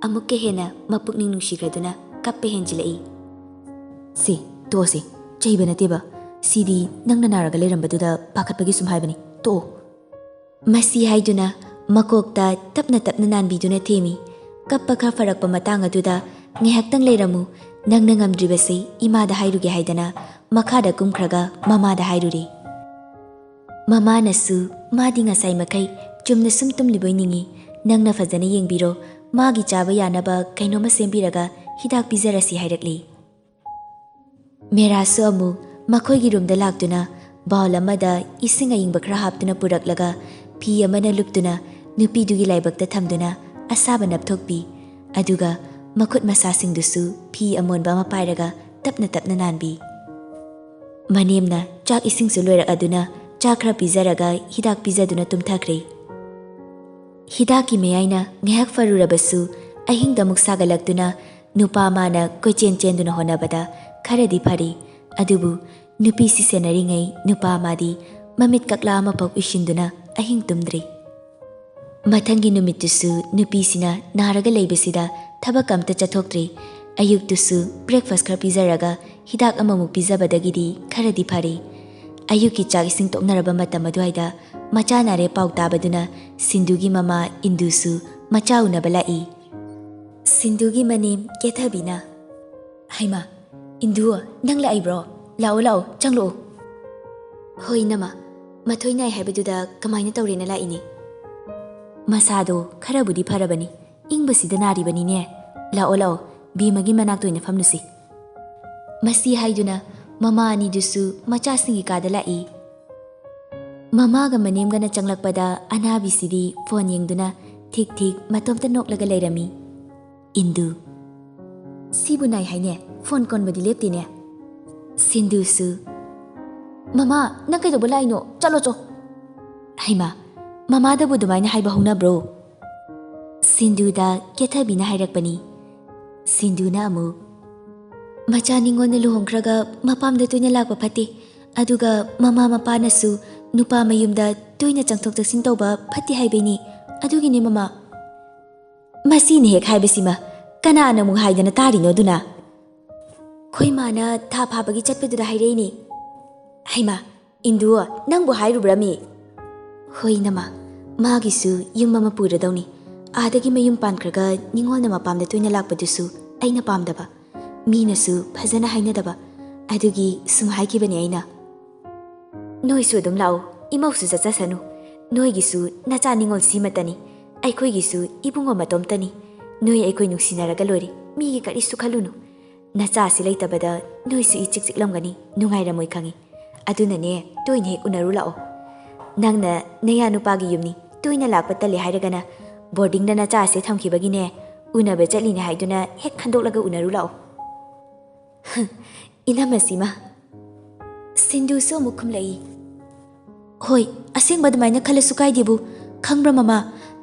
ꯑꯃꯨꯛꯀ ꯍꯦꯟꯅ ꯃꯄꯨꯛꯅꯤꯡ ꯅꯨꯡꯁꯤꯈ꯭ꯔꯗꯨꯅ ꯀꯞꯄ ꯍꯦꯟꯖꯤꯜꯂꯛꯏ꯫ "ꯁꯤ, ꯇꯣꯛꯑꯁꯤ, ꯆꯩꯕ ꯅꯠꯇꯦꯕ, ꯁꯤꯗꯤ ꯅꯪꯅ ꯅꯥꯔꯒ ꯂꯩꯔꯝꯕꯗꯨꯗ ꯄꯥꯈꯠꯄꯒꯤ ꯁꯨꯝ ꯍꯥꯏꯕꯅꯤ, ꯇꯣꯛꯑꯣ꯫ ꯃꯁꯤ ꯍꯥꯏꯗꯨꯅ ꯃꯀꯣꯛꯇ ꯇꯞꯅ ꯇꯞꯅ ꯅꯥꯟꯕꯤꯗꯨꯅ ꯊꯦꯝꯃꯤ꯫ ꯀꯞꯄ ꯈꯔ ꯐꯔꯛꯄ ꯃꯇꯥꯡ ꯑꯗꯨꯗ, "ꯉꯥꯏꯍꯥꯛꯇꯪ ꯂꯩꯔꯝꯃꯨ, ꯅꯪꯅ ꯉꯝꯗ꯭ꯔꯤꯕꯁꯤ ꯏꯃꯥꯗ ꯍꯥꯏꯔꯨꯒꯦ" ꯍꯥꯏꯗꯅ ꯃꯈꯥꯗ ꯀꯨꯝꯈ꯭ꯔꯒ ꯃꯃꯥꯗ ꯍꯥꯏꯔꯨꯔꯦ꯫ ꯃꯃꯥꯅꯁꯨ ꯃꯥꯗꯤ ꯉꯁꯥꯏ ꯃꯈꯩ ꯆꯨꯝꯅ ꯁꯨꯝ ꯇꯨꯝꯂꯤꯕꯣꯏ ꯅꯤꯡꯏ, "ꯅꯪꯅ ꯐꯖꯅ ꯌꯦꯡꯕꯤꯔꯣ, ꯃꯥꯒꯤ ꯆꯥꯕ ꯌꯥꯅꯕ ꯀꯩꯅꯣꯝꯃ ꯁꯦꯝꯕꯤꯔꯒ ꯍꯤꯗꯥꯛ ꯄꯤꯖꯔꯁꯤ" ꯍꯥꯏꯔꯛꯂꯤ꯫ ꯃꯦꯔꯥꯁꯨ ꯑꯃꯨꯛ ꯃꯈꯣꯏꯒꯤ ꯔꯨꯝꯗ ꯂꯥꯛꯇꯨꯅ ꯕꯥꯎꯜ ꯑꯃꯗ ꯏꯁꯤꯡ ꯑꯏꯪꯕ ꯈꯔ ꯍꯥꯞꯇꯨꯅ ꯄꯨꯔꯛꯂꯒ ꯐꯤ ꯑꯃꯅ ꯂꯨꯞꯇꯨꯅ ꯅꯨꯄꯤꯗꯨꯒꯤ ꯂꯥꯏꯕꯛꯇ ꯊꯝꯗꯨꯅ ꯑꯁꯥꯕ ꯅꯞꯊꯣꯛꯄꯤ꯫ ꯑꯗꯨꯒ ꯃꯈꯨꯠ ꯃꯁꯥꯁꯤꯡꯗꯨꯁꯨ ꯐꯤ ꯑꯃꯣꯟꯕ ꯑꯃ ꯄꯥꯏꯔꯒ ꯇꯞꯅ ꯇꯞꯅ ꯅꯥꯟꯕꯤ꯫ ꯃꯅꯦꯝꯅ ꯆꯥꯛ ꯏꯁꯤꯡꯁꯨ ꯂꯣꯏꯔꯛꯑꯗꯨꯅ ꯆꯥꯛ ꯈꯔ ꯄꯤꯖꯔꯒ ꯍꯤꯗꯥꯛ ꯄꯤꯖꯗꯨꯅ ꯇꯨꯝꯊꯈ꯭ꯔꯦ꯫ ꯍꯤꯗꯥꯛꯀꯤ ꯃꯌꯥꯏꯅ ꯉꯥꯏꯍꯥꯛ ꯐꯔꯨꯔꯕꯁꯨ ꯑꯍꯤꯡꯗ ꯑꯃꯨꯛ ꯁꯥꯒꯠꯂꯛꯇꯨꯅ ꯅꯨꯄꯥ ꯃꯥꯅ ꯀꯣꯏꯆꯦꯟ ꯆꯦꯟꯗꯨꯅ ꯍꯣꯠꯅꯕꯗ ꯈꯔꯗꯤ ꯐꯔꯤ꯫ ꯑꯗꯨꯕꯨ ꯅꯨꯄꯤꯁꯤ ꯁꯦꯟꯅꯔꯤꯉꯩ ꯅꯨꯄꯥ ꯃꯥꯗꯤ ꯃꯃꯤꯠ ꯀꯛꯂꯥ ꯑꯃꯐꯥꯎ ꯎꯏꯁꯤꯟꯗꯨꯅ ꯑꯍꯤꯡ ꯇꯨꯝꯗ꯭ꯔꯤ꯫ ꯃꯊꯪꯒꯤ ꯅꯨꯃꯤꯠꯇꯨꯁꯨ ꯅꯨꯄꯤꯁꯤꯅ ꯅꯥꯔꯒ ꯂꯩꯕꯁꯤꯗ ꯊꯕꯛ ꯑꯝꯇ ꯆꯠꯊꯣꯛꯇ꯭ꯔꯤ꯫ ꯑꯌꯨꯛꯇꯨꯁꯨ ꯕ꯭ꯔꯦꯛꯐꯥꯁ ꯈꯔ ꯄꯤꯖꯔꯒ ꯍꯤꯗꯥꯛ ꯑꯃꯃꯨꯛ ꯄꯤꯖꯕꯗꯒꯤꯗꯤ ꯈꯔꯗꯤ ꯐꯔꯤ꯫ ꯑꯌꯨꯛꯀꯤ ꯆꯥꯛ ꯏꯁꯤꯡ ꯇꯣꯛꯅꯔꯕ ꯃꯇꯝ ꯑꯗꯨꯋꯥꯏꯗ ꯃꯆꯥ ꯅꯥꯔꯦ ꯄꯥꯎ ꯇꯥꯕꯗꯨꯅ ꯁꯤꯟꯗꯨꯒꯤ ꯃꯃꯥ ꯏꯟꯗꯨꯁꯨ ꯃꯆꯥ ꯎꯅꯕ ꯂꯥꯛꯏ꯫ ꯁꯤꯟꯗꯨꯒꯤ ꯃꯅꯦꯝ ꯀꯦꯊꯕꯤꯅ, "ꯍꯩꯃꯥ, ꯏꯟꯗꯨ, ꯅꯪ ꯂꯥꯛꯏꯕ꯭ꯔꯣ? ꯂꯥꯛꯑꯣ, ꯂꯥꯛꯑꯣ, ꯆꯪꯂꯛꯑꯣ꯫" "ꯍꯣꯏ, ꯏꯅꯝꯃ, ꯃꯊꯣꯏ ꯅꯥꯏ ꯍꯥꯏꯕꯗꯨꯗ ꯀꯃꯥꯏꯅ ꯇꯧꯔꯦꯅ ꯂꯥꯛꯏꯅꯦ?" "ꯃꯁꯥꯗꯣ ꯈꯔꯕꯨꯗꯤ ꯐꯔꯕꯅꯤ, ꯏꯪꯕꯁꯤꯗ ꯅꯥꯔꯤꯕꯅꯤꯅꯦ꯫ ꯂꯥꯛꯑꯣ, ꯂꯥꯛꯑꯣ, ꯕꯦꯝꯃꯒꯤ ꯃꯅꯥꯛꯇ ꯑꯣꯏꯅ ꯐꯝꯂꯨꯁꯤ꯫" ꯃꯁꯤ ꯍꯥꯏꯗꯨꯅ ꯃꯃꯥ ꯑꯅꯤꯗꯨꯁꯨ ꯃꯆꯥꯁꯤꯡꯒꯤ ꯀꯥꯗ ꯂꯥꯛꯏ꯫ ꯃꯃꯥꯒ ꯃꯅꯦꯝꯒꯅ ꯆꯪꯂꯛꯄꯗ ꯑꯅꯥꯕꯤꯁꯤꯗꯤ ꯐꯣꯟ ꯌꯦꯡꯗꯨꯅ ꯊꯤꯛ ꯊꯤꯛ ꯃꯇꯣꯝꯇ ꯅꯣꯛꯂꯒ ꯂꯩꯔꯝꯃꯤ꯫ ꯏꯟꯗꯨ, "ꯁꯤꯕꯨ ꯅꯥꯏ ꯍꯥꯏꯅꯦ, ꯐꯣꯟ ꯀꯣꯟꯕꯗꯤ ꯂꯦꯞꯇꯦꯅꯦ꯫" ꯁꯤꯟꯗꯨꯁꯨ, "ꯃꯃꯥ, ꯅꯪ ꯀꯩꯗꯧꯕ ꯂꯥꯛꯏꯅꯣ? ꯆꯠꯂꯣ ꯆꯣ꯫" "ꯍꯩꯃꯥ, ꯃꯃꯥꯗꯕꯨ ꯑꯗꯨꯃꯥꯏꯅ ꯍꯥꯏꯕ ꯍꯧꯅꯕ꯭ꯔꯣ?" ꯁꯤꯟꯗꯨꯗ ꯀꯦꯊꯕꯤꯅ ꯍꯥꯏꯔꯛꯄꯅꯤ꯫ ꯁꯤꯟꯗꯨꯅ ꯑꯃꯨꯛ, "ꯃꯆꯥ ꯅꯤꯉꯣꯟꯅ ꯂꯨꯍꯣꯡꯈ꯭ꯔꯒ ꯃꯄꯥꯝꯗ ꯇꯣꯏꯅ ꯂꯥꯛꯄ ꯐꯠꯇꯦ꯫ ꯑꯗꯨꯒ ꯃꯃꯥ ꯃꯄꯥꯅꯁꯨ ꯅꯨꯄꯥ ꯃꯌꯨꯝꯗ ꯇꯣꯏꯅ ꯆꯪꯊꯣꯛ ꯆꯪꯁꯤꯟ ꯇꯧꯕ ꯐꯠꯇꯦ ꯍꯥꯏꯕꯩꯅꯤ꯫ ꯑꯗꯨꯒꯤꯅꯦ, ꯃꯃꯥ꯫" "ꯃꯁꯤꯅ ꯍꯦꯛ ꯍꯥꯏꯕꯁꯤꯃ ꯀꯅꯥꯅ ꯑꯃꯨꯛ ꯍꯥꯏꯗꯅ ꯇꯥꯔꯤꯅꯣ ꯑꯗꯨꯅ?" ꯑꯩꯈꯣꯏ ꯃꯥꯅ ꯊꯥ ꯐꯥꯕꯒꯤ ꯆꯠꯄꯗꯨꯗ ꯍꯥꯏꯔꯛꯏꯅꯦ꯫ ꯍꯩꯃꯥ, ꯏꯟꯗꯨ, ꯅꯪꯕꯨ ꯍꯥꯏꯔꯨꯕ꯭ꯔꯃꯤ? ꯍꯣꯏ ꯅꯃ, ꯃꯥꯒꯤꯁꯨ ꯌꯨꯝ ꯑꯃ ꯄꯨꯔꯗꯧꯅꯤ꯫ ꯑꯥꯗꯒꯤ ꯃꯌꯨꯝ ꯄꯥꯟꯈ꯭ꯔꯒ ꯅꯤꯉꯣꯜꯅ ꯃꯄꯥꯝꯗ ꯇꯣꯏꯅ ꯂꯥꯛꯄꯗꯨꯁꯨ ꯑꯩꯅ ꯄꯥꯝꯗꯕ, ꯃꯤꯅꯁꯨ ꯐꯖꯅ ꯍꯥꯏꯅꯗꯕ, ꯑꯗꯨꯒꯤ ꯁꯨꯝ ꯍꯥꯏꯈꯤꯕꯅꯦ ꯑꯩꯅ꯫ ꯅꯣꯏꯁꯨ ꯑꯗꯨꯝ ꯂꯥꯛꯎ, ꯏꯃꯧꯁꯨ ꯆꯠꯆꯁꯅꯨ꯫ ꯅꯣꯏꯒꯤꯁꯨ ꯅꯆꯥ ꯅꯤꯉꯣꯜ ꯁꯤꯃꯇꯅꯤ, ꯑꯩꯈꯣꯏꯒꯤꯁꯨ ꯏꯕꯨꯡꯉꯣ ꯃꯇꯣꯝꯇꯅꯤ꯫ ꯅꯣꯏ ꯑꯩꯈꯣꯏ ꯅꯨꯡꯁꯤꯅꯔꯒ ꯂꯣꯏꯔꯦ, ꯃꯤꯒꯤ ꯀꯔꯤꯁꯨ ꯈꯜꯂꯨꯅꯨ꯫ ꯅꯆꯥꯁꯤ ꯂꯩꯇꯕꯗ ꯅꯣꯏꯁꯨ ꯏꯆꯤꯛ ꯆꯤꯛꯂꯝꯒꯅꯤ, ꯅꯨꯡꯉꯥꯏꯔꯝꯃꯣꯏ ꯈꯪꯉꯤ꯫ ꯑꯗꯨꯅꯅꯦ, ꯇꯣꯏꯅ ꯍꯦꯛ ꯎꯅꯔꯨ ꯂꯥꯛꯑꯣ꯫ ꯅꯪꯅ ꯅꯌꯥ ꯅꯨꯄꯥꯒꯤ ꯌꯨꯝꯅꯤ, ꯇꯣꯏꯅ ꯂꯥꯛꯄ ꯇꯜꯂꯦ ꯍꯥꯏꯔꯒꯅ ꯕꯣꯔꯗꯤꯡꯗ ꯅꯆꯥꯁꯦ ꯊꯝꯈꯤꯕꯒꯤꯅꯦ, ꯎꯅꯕ ꯆꯠꯂꯤꯅꯦ ꯍꯥꯏꯗꯨꯅ ꯍꯦꯛ ꯈꯟꯗꯣꯛꯂꯒ ꯎꯅꯔꯨ ꯂꯥꯛꯑꯣ꯫ ꯏꯅꯝꯃꯁꯤꯃ꯫ ꯁꯤꯟꯗꯨꯁꯨ ꯑꯃꯨꯛ ꯈꯨꯝꯂꯛꯏ꯫ ꯍꯣꯏ, ꯑꯁꯦꯡꯕ ꯑꯗꯨꯃꯥꯏꯅ ꯈꯜꯂꯁꯨ ꯀꯥꯏꯗꯦꯕꯨ꯫ ꯈꯪꯕ꯭ꯔꯥ ꯃꯃꯥ,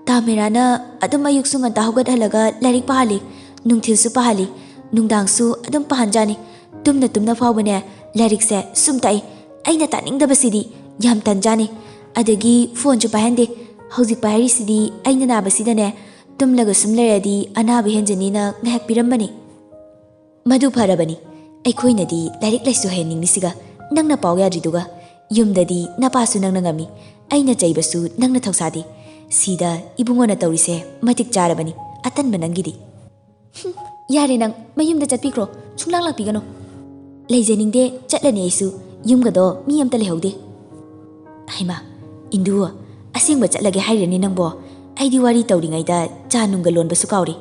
ꯇꯥꯃꯦꯔꯥꯅ ꯑꯗꯨꯝ ꯑꯌꯨꯛꯁꯨ ꯉꯟꯇꯥ ꯍꯧꯒꯠꯍꯜꯂꯒ ꯂꯥꯏꯔꯤꯛ ꯄꯥꯍꯜꯂꯤ, ꯅꯨꯡꯊꯤꯜꯁꯨ ꯄꯥꯍꯜꯂꯤ, ꯅꯨꯡꯗꯥꯡꯁꯨ ꯑꯗꯨꯝ ꯄꯥꯍꯟꯖꯥꯅꯤ꯫ ꯇꯨꯝꯅ ꯇꯨꯝꯅ ꯐꯥꯎꯕꯅꯦ ꯂꯥꯏꯔꯤꯛꯁꯦ ꯁꯨꯝ ꯇꯥꯛꯏ꯫ ꯑꯩꯅ ꯇꯥꯅꯤꯡꯗꯕꯁꯤꯗꯤ ꯌꯥꯝ ꯇꯟꯖꯥꯅꯤ꯫ ꯑꯗꯒꯤ ꯐꯣꯟꯁꯨ ꯄꯥꯏꯍꯟꯗꯦ꯫ ꯍꯧꯖꯤꯛ ꯄꯥꯏꯔꯤꯁꯤꯗꯤ ꯑꯩꯅ ꯅꯥꯕꯁꯤꯗꯅꯦ ꯇꯨꯝꯂꯒ ꯁꯨꯝ ꯂꯩꯔꯗꯤ ꯑꯅꯥꯕ ꯍꯦꯟꯖꯅꯤꯅ ꯉꯥꯏꯍꯥꯛ ꯄꯤꯔꯝꯕꯅꯤ꯫ ꯃꯗꯨ ꯐꯔꯕꯅꯤ꯫ ꯑꯩꯈꯣꯏꯅꯗꯤ ꯂꯥꯏꯔꯤꯛ ꯂꯥꯏꯁꯨ ꯍꯩꯍꯟꯅꯤꯡꯂꯤꯁꯤꯒ ꯅꯪꯅ ꯄꯥꯎ ꯌꯥꯗ꯭ꯔꯤꯗꯨꯒ꯫ ꯌꯨꯝꯗꯗꯤ ꯅꯄꯥꯁꯨ ꯅꯪꯅ ꯉꯝꯃꯤ, ꯑꯩꯅ ꯆꯩꯕꯁꯨ ꯅꯪꯅ ꯊꯧꯁꯥꯗꯦ꯫ ꯁꯤꯗ ꯏꯕꯨꯡꯉꯣꯅ ꯇꯧꯔꯤꯁꯦ ꯃꯇꯤꯛ ꯆꯥꯔꯕꯅꯤ, ꯑꯇꯟꯕ ꯅꯪꯒꯤꯗꯤ꯫ ꯍꯨꯝ, ꯌꯥꯔꯦ ꯅꯪ, ꯃꯌꯨꯝꯗ ꯆꯠꯄꯤꯈ꯭ꯔꯣ, ꯁꯨꯡꯂꯥꯛ ꯂꯥꯛꯄꯤꯒꯅꯨ꯫ ꯂꯩꯖꯅꯤꯡꯗꯦ, ꯆꯠꯂꯅꯤ ꯑꯩꯁꯨ, ꯌꯨꯝꯒꯗꯣ ꯃꯤ ꯑꯝꯇ ꯂꯩꯍꯧꯗꯦ꯫ ꯍꯩꯃꯥ, ꯏꯟꯗꯨ, ꯑꯁꯦꯡꯕ ꯆꯠꯂꯒꯦ ꯍꯥꯏꯔꯅꯤ ꯅꯪꯕꯣ? ꯑꯩꯗꯤ ꯋꯥꯔꯤ ꯇꯧꯔꯤꯉꯩꯗ ꯆꯥ ꯅꯨꯡꯒ ꯂꯣꯟꯕꯁꯨ ꯀꯥꯎꯔꯦ꯫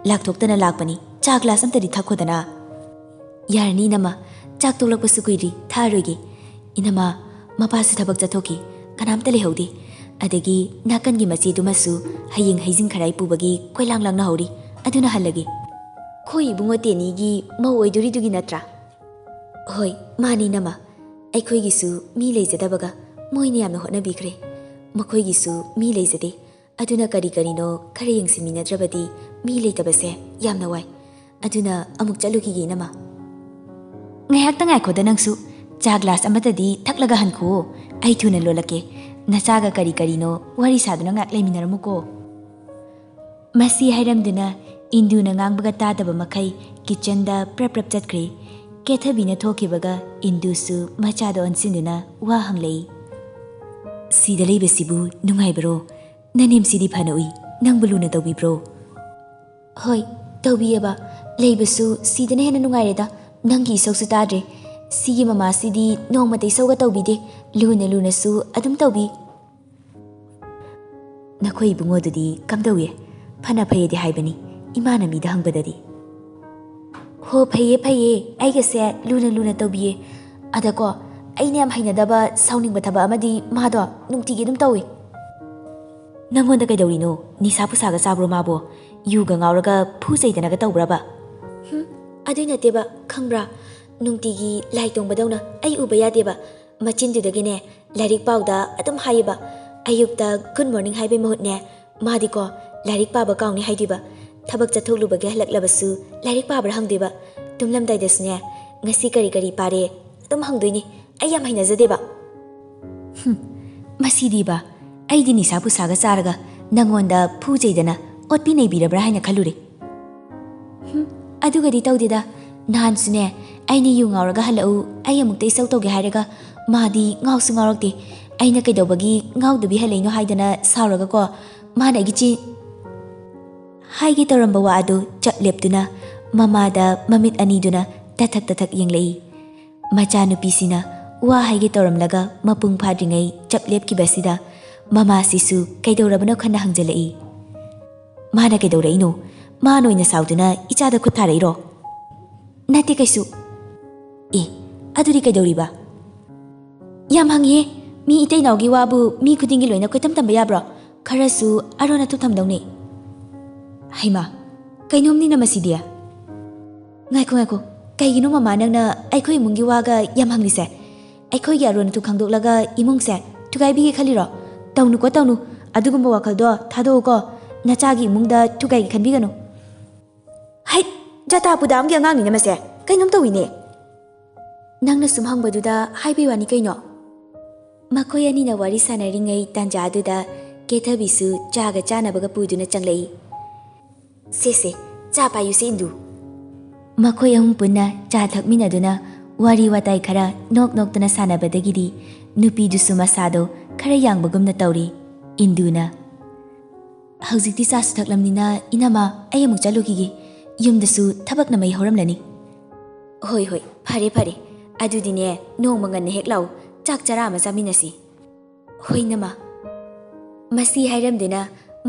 ꯂꯥꯛꯊꯣꯛꯇꯅ ꯂꯥꯛꯄꯅꯤ, ꯆꯥ ꯒ꯭ꯂꯥꯁ ꯑꯝꯇꯗꯤ ꯊꯛꯈꯣꯗꯅ꯫ ꯌꯥꯔꯅꯤ ꯏꯅꯝꯃ, ꯆꯥꯛ ꯇꯣꯛꯂꯛꯄꯁꯨ ꯀꯨꯏꯗ꯭ꯔꯤ, ꯊꯛꯑꯔꯣꯏꯒꯦ꯫ ꯏꯅꯝꯃ, ꯃꯄꯥꯁꯨ ꯊꯕꯛ ꯆꯠꯊꯣꯛꯈꯤ, ꯀꯅꯥꯝꯇ ꯂꯩꯍꯧꯗꯦ꯫ ꯑꯗꯒꯤ ꯅꯥꯀꯟꯒꯤ ꯃꯆꯦꯗꯨꯃꯁꯨ ꯍꯌꯦꯡ ꯍꯩꯖꯤꯡ ꯈꯔꯥꯏ ꯄꯨꯕꯒꯤ ꯀꯣꯏꯂꯥꯡ ꯂꯥꯡꯅꯍꯧꯔꯤ, ꯑꯗꯨꯅ ꯍꯜꯂꯒꯦ꯫ ꯈꯣꯏ ꯏꯕꯨꯡꯉꯣ ꯇꯦꯅꯤꯒꯤ ꯃꯧ ꯑꯣꯏꯗꯣꯔꯤꯗꯨꯒꯤ ꯅꯠꯇ꯭ꯔꯥ? ꯍꯣꯏ, ꯃꯥꯅꯤ ꯏꯅꯝꯃ꯫ ꯑꯩꯈꯣꯏꯒꯤꯁꯨ ꯃꯤ ꯂꯩꯖꯗꯕꯒ ꯃꯣꯏꯅ ꯌꯥꯝꯅ ꯍꯣꯠꯅꯕꯤꯈ꯭ꯔꯦ꯫ ꯃꯈꯣꯏꯒꯤꯁꯨ ꯃꯤ ꯂꯩꯖꯗꯦ꯫ ꯑꯗꯨꯅ ꯀꯔꯤ ꯀꯔꯤꯅꯣ ꯈꯔ ꯌꯦꯡꯁꯤꯟꯃꯤꯟꯅꯗ꯭ꯔꯕꯗꯤ ꯃꯤ ꯂꯩꯇꯕꯁꯦ ꯌꯥꯝꯅ ꯋꯥꯏ꯫ ꯑꯗꯨꯅ ꯑꯃꯨꯛ ꯆꯠꯂꯨꯈꯤꯒꯦ ꯏꯅꯝꯃ꯫ ꯉꯥꯏꯍꯥꯛꯇ ꯉꯥꯏꯈꯣꯗ ꯅꯪꯁꯨ꯫ ꯆꯥ ꯒ꯭ꯂꯥꯁ ꯑꯃꯇꯗꯤ ꯊꯛꯂꯒ ꯍꯟꯈꯣꯑꯣ꯫ ꯑꯩ ꯊꯨꯅ ꯂꯣꯜꯂꯛꯀꯦ꯫ ꯅꯆꯥꯒ ꯀꯔꯤ ꯀꯔꯤꯅꯣ ꯋꯥꯔꯤ ꯁꯥꯗꯨꯅ ꯉꯥꯏꯍꯥꯛ ꯂꯩꯃꯤꯟꯅꯔꯝꯃꯨꯀꯣ꯫ ꯃꯁꯤ ꯍꯥꯏꯔꯝꯗꯨꯅ ꯏꯟꯗꯨꯅ ꯉꯥꯡꯕꯒ ꯇꯥꯗꯕ ꯃꯈꯩ ꯀꯤꯠꯆꯟꯗ ꯄ꯭ꯔꯞ ꯄ꯭ꯔꯞ ꯆꯠꯈ꯭ꯔꯦ꯫ ꯀꯦꯊꯕꯤꯅ ꯊꯣꯛꯈꯤꯕꯒ ꯏꯟꯗꯨꯁꯨ ꯃꯆꯥꯗ ꯑꯣꯟꯁꯤꯟꯗꯨꯅ ꯋꯥ ꯍꯪꯂꯛꯏ꯫ "ꯁꯤꯗ ꯂꯩꯕꯁꯤꯕꯨ ꯅꯨꯡꯉꯥꯏꯕ꯭ꯔꯣ? ꯅꯅꯦꯝꯁꯤꯗꯤ ꯐꯅ ꯎꯏ, ꯅꯪꯕꯨ ꯂꯨꯅ ꯇꯧꯕꯤꯕ꯭ꯔꯣ?" "ꯍꯣꯏ, ꯇꯧꯕꯤꯌꯦꯕ꯫ ꯂꯩꯕꯁꯨ ꯁꯤꯗꯅ ꯍꯦꯟꯅ ꯅꯨꯡꯉꯥꯏꯔꯦꯗ꯫ ꯅꯪꯒꯤ ꯏꯁꯧꯁꯨ ꯇꯥꯗ꯭ꯔꯦ꯫ ꯁꯤꯒꯤ ꯃꯃꯥꯁꯤꯗꯤ ꯅꯣꯡꯃꯇ ꯏꯁꯧꯒ ꯇꯧꯕꯤꯗꯦ, ꯂꯨꯅ ꯂꯨꯅꯁꯨ ꯑꯗꯨꯝ ꯇꯧꯕꯤ꯫" "ꯅꯈꯣꯏ ꯏꯕꯨꯡꯉꯣꯗꯨꯗꯤ ꯀꯝꯗꯧꯏ? ꯐꯅ ꯐꯩꯌꯦꯗꯤ ꯍꯥꯏꯕꯅꯤ, ꯏꯃꯥꯅ ꯃꯤꯗ ꯍꯪꯕꯗꯗꯤ꯫" "ꯍꯣ, ꯐꯩꯌꯦ ꯐꯩꯌꯦ, ꯑꯩꯒꯁꯦ ꯂꯨꯅ ꯂꯨꯅ ꯇꯧꯕꯤꯌꯦ꯫ ꯑꯗꯀꯣ, ꯑꯩꯅ ꯌꯥꯝ ꯍꯩꯅꯗꯕ, ꯁꯥꯎꯅꯤꯡꯕ ꯊꯕꯛ ꯑꯃꯗꯤ ꯃꯥꯗꯣ ꯅꯨꯡꯇꯤꯒꯤ ꯑꯗꯨꯝ ꯇꯧꯏ꯫" "ꯅꯪꯉꯣꯟꯗ ꯀꯩꯗꯧꯔꯤꯅꯣ? ꯅꯤꯁꯥ ꯄꯨꯁꯥꯒ ꯆꯥꯕ꯭ꯔꯣ ꯃꯥꯕꯣ? ꯌꯨꯒ ꯉꯥꯎꯔꯒ ꯐꯨ ꯆꯩꯗꯅꯒ ꯇꯧꯕ꯭ꯔꯕ?" "ꯍꯨꯝ, ꯑꯗꯨꯏ ꯅꯠꯇꯦꯕ, ꯈꯪꯕ꯭ꯔꯥ? ꯅꯨꯡꯇꯤꯒꯤ ꯂꯥꯏ ꯇꯣꯡꯕꯗꯧꯅ ꯑꯩ ꯎꯕ ꯌꯥꯗꯦꯕ꯫ ꯃꯆꯤꯟꯗꯨꯗꯒꯤꯅꯦ, ꯂꯥꯏꯔꯤꯛ ꯄꯥꯎꯗ ꯑꯗꯨꯝ ꯍꯥꯏꯌꯦꯕ꯫ ꯑꯌꯨꯛꯇ good morning ꯍꯥꯏꯕꯩ ꯃꯍꯨꯠꯅꯦ, ꯃꯥꯗꯤꯀꯣ, ꯂꯥꯏꯔꯤꯛ ꯄꯥꯕ ꯀꯥꯎꯅꯤ ꯍꯥꯏꯗꯣꯏꯕ꯫ ꯊꯕꯛ ꯆꯠꯊꯣꯛꯂꯨꯕꯒꯤ ꯍꯜꯂꯛꯂꯕꯁꯨ ꯂꯥꯏꯔꯤꯛ ꯄꯥꯕ꯭ꯔꯥ ꯍꯪꯗꯣꯏꯕ꯫ ꯇꯨꯝꯂꯝꯗꯥꯏꯗꯁꯨꯅꯦ, 'ꯉꯁꯤ ꯀꯔꯤ ꯀꯔꯤ ꯄꯥꯔꯦ?' ꯑꯗꯨꯝ ꯍꯪꯗꯣꯏꯅꯤ꯫ ꯑꯩ ꯌꯥꯝ ꯍꯩꯅꯖꯗꯦꯕ꯫" "ꯍꯨꯝ, ꯃꯁꯤꯗꯤꯕ, ꯑꯩꯗꯤ ꯅꯤꯁꯥ ꯄꯨꯁꯥꯒ ꯆꯥꯔꯒ ꯅꯪꯉꯣꯟꯗ ꯐꯨ ꯆꯩꯗꯅ ꯑꯣꯠꯄꯤ ꯅꯩꯕꯤꯔꯕ꯭ꯔꯥ ꯍꯥꯏꯅ ꯈꯜꯂꯨꯔꯦ꯫" "ꯍꯨꯝ, ꯑꯗꯨꯒꯗꯤ ꯇꯧꯗꯦꯗ꯫ ꯅꯍꯥꯟꯁꯨꯅꯦ, ꯑꯩꯅ ꯌꯨ ꯉꯥꯎꯔꯒ ꯍꯜꯂꯛꯎ, ꯑꯩ ꯑꯃꯨꯛꯇ ꯏꯁꯧ ꯇꯧꯒꯦ ꯍꯥꯏꯔꯒ ꯃꯥꯗꯤ ꯉꯥꯎꯁꯨ ꯉꯥꯎꯔꯛꯇꯦ꯫ ꯑꯩꯅ ꯀꯩꯗꯧꯕꯒꯤ ꯉꯥꯎꯗꯕꯤ ꯍꯜꯂꯛꯏꯅꯣ ꯍꯥꯏꯗꯅ ꯁꯥꯎꯔꯒꯀꯣ, ꯃꯥꯅ ꯑꯩꯒꯤ ꯆꯤ-" ꯍꯥꯏꯒꯦ ꯇꯧꯔꯝꯕ ꯋꯥ ꯑꯗꯨ ꯆꯞ ꯂꯦꯞꯇꯨꯅ ꯃꯃꯥꯗ ꯃꯃꯤꯠ ꯑꯅꯤꯗꯨꯅ ꯇꯊꯛ ꯇꯊꯛ ꯌꯦꯡꯂꯛꯏ꯫ ꯃꯆꯥꯅꯨꯄꯤꯁꯤꯅ ꯋꯥ ꯍꯥꯏꯒꯦ ꯇꯧꯔꯝꯂꯒ ꯃꯄꯨꯡ ꯐꯥꯗ꯭ꯔꯤꯉꯩ ꯆꯞ ꯂꯦꯞꯈꯤꯕꯁꯤꯗ ꯃꯃꯥꯁꯤꯁꯨ ꯀꯩꯗꯧꯔꯕꯅꯣ ꯈꯟꯅ ꯍꯪꯖꯜꯂꯛꯏ꯫ "ꯃꯥꯅ ꯀꯩꯗꯧꯔꯛꯏꯅꯣ? ꯃꯥꯅ ꯑꯣꯏꯅ ꯁꯥꯎꯗꯨꯅ ꯏꯆꯥꯗ ꯈꯨꯠ ꯊꯥꯔꯛꯏꯔꯣ?" "ꯅꯠꯇꯦ ꯀꯩꯁꯨ꯫" "ꯑꯦ, ꯑꯗꯨꯗꯤ ꯀꯩꯗꯧꯔꯤꯕ?" "ꯌꯥꯝ ꯍꯪꯉꯤꯍꯦ꯫ ꯃꯤ ꯏꯇꯩ ꯏꯅꯥꯎꯒꯤ ꯋꯥꯕꯨ ꯃꯤ ꯈꯨꯗꯤꯡꯒꯤ ꯂꯣꯏꯅ ꯀꯣꯏꯇꯝ ꯇꯝꯕ ꯌꯥꯕ꯭ꯔꯣ? ꯈꯔꯁꯨ ꯑꯔꯣꯟ ꯑꯊꯨꯞ ꯊꯝꯗꯧꯅꯤ꯫" "ꯍꯩꯃꯥ, ꯀꯩꯅꯣꯝꯅꯤꯅ ꯃꯁꯤꯗꯤ꯫ ꯉꯥꯏꯈꯣ, ꯉꯥꯏꯈꯣ꯫ ꯀꯩꯒꯤꯅꯣ ꯃꯃꯥ ꯅꯪꯅ ꯑꯩꯈꯣꯏ ꯏꯃꯨꯡꯒꯤ ꯋꯥꯒ ꯌꯥꯝ ꯍꯪꯂꯤꯁꯦ? ꯑꯩꯈꯣꯏꯒꯤ ꯑꯔꯣꯟ ꯑꯊꯨꯞ ꯈꯪꯗꯣꯛꯂꯒ ꯏꯃꯨꯡꯁꯦ ꯊꯨꯒꯥꯏꯕꯤꯒꯦ ꯈꯜꯂꯤꯔꯣ? ꯇꯧꯅꯨꯀꯣ, ꯇꯧꯅꯨ꯫ ꯑꯗꯨꯒꯨꯝꯕ ꯋꯥꯈꯜꯗꯣ ꯊꯥꯗꯣꯛꯎꯀꯣ꯫ ꯅꯆꯥꯒꯤ ꯏꯃꯨꯡꯗ ꯊꯨꯒꯥꯏꯒꯦ ꯈꯟꯕꯤꯒꯅꯨ꯫" "ꯍꯩꯠ! ꯖꯇꯥ ꯄꯨꯗꯥꯝꯒꯤ ꯑꯉꯥꯡꯅꯤꯅ ꯃꯁꯦ꯫ ꯀꯩꯅꯣꯝ ꯇꯧꯏꯅꯦ꯫" "ꯅꯪꯅ ꯁꯨꯝ ꯍꯪꯕꯗꯨꯗ ꯍꯥꯏꯕꯩ ꯋꯥꯅꯤ ꯀꯩꯅꯣ꯫" ꯃꯈꯣꯏ ꯑꯅꯤꯅ ꯋꯥꯔꯤ ꯁꯥꯟꯅꯔꯤꯉꯩ ꯇꯥꯟꯖꯥꯗꯨꯗ ꯀꯦꯊꯕꯤꯁꯨ ꯆꯥꯒ ꯆꯥꯅꯕꯒ ꯄꯨꯗꯨꯅ ꯆꯪꯂꯛꯏ꯫ "ꯁꯦ, ꯁꯦ, ꯆꯥ ꯄꯥꯏꯌꯨꯁꯦ, ꯏꯟꯗꯨ꯫" ꯃꯈꯣꯏ ꯑꯍꯨꯝ ꯄꯨꯟꯅ ꯆꯥ ꯊꯛꯃꯤꯟꯅꯗꯨꯅ ꯋꯥꯔꯤ ꯋꯥꯇꯥꯏ ꯈꯔ ꯅꯣꯛ ꯅꯣꯛꯇꯅ ꯁꯥꯟꯅꯕꯗꯒꯤꯗꯤ ꯅꯨꯄꯤꯗꯨꯁꯨ ꯃꯁꯥꯗꯣ ꯈꯔ ꯌꯥꯡꯕꯒꯨꯝꯅ ꯇꯧꯔꯤ꯫ ꯏꯟꯗꯨꯅ, "ꯍꯧꯖꯤꯛꯇꯤ ꯆꯥꯁꯨ ꯊꯛꯂꯝꯅꯤꯅ ꯏꯅꯝꯃ, ꯑꯩ ꯑꯃꯨꯛ ꯆꯠꯂꯨꯈꯤꯒꯦ꯫ ꯌꯨꯝꯗꯁꯨ ꯊꯕꯛꯅ ꯃꯩ ꯍꯧꯔꯝꯂꯅꯤ꯫" "ꯍꯣꯏ, ꯍꯣꯏ, ꯐꯔꯦ, ꯐꯔꯦ꯫ ꯑꯗꯨꯗꯤꯅꯦ, ꯅꯣꯡꯃ ꯉꯟꯅ ꯍꯦꯛ ꯂꯥꯛꯎ, ꯆꯥꯛ ꯆꯔꯥ ꯑꯃ ꯆꯥꯃꯤꯟꯅꯁꯤ꯫" "ꯍꯣꯏ, ꯏꯅꯝꯃ꯫" ꯃꯁꯤ ꯍꯥꯏꯔꯝꯗꯨꯅ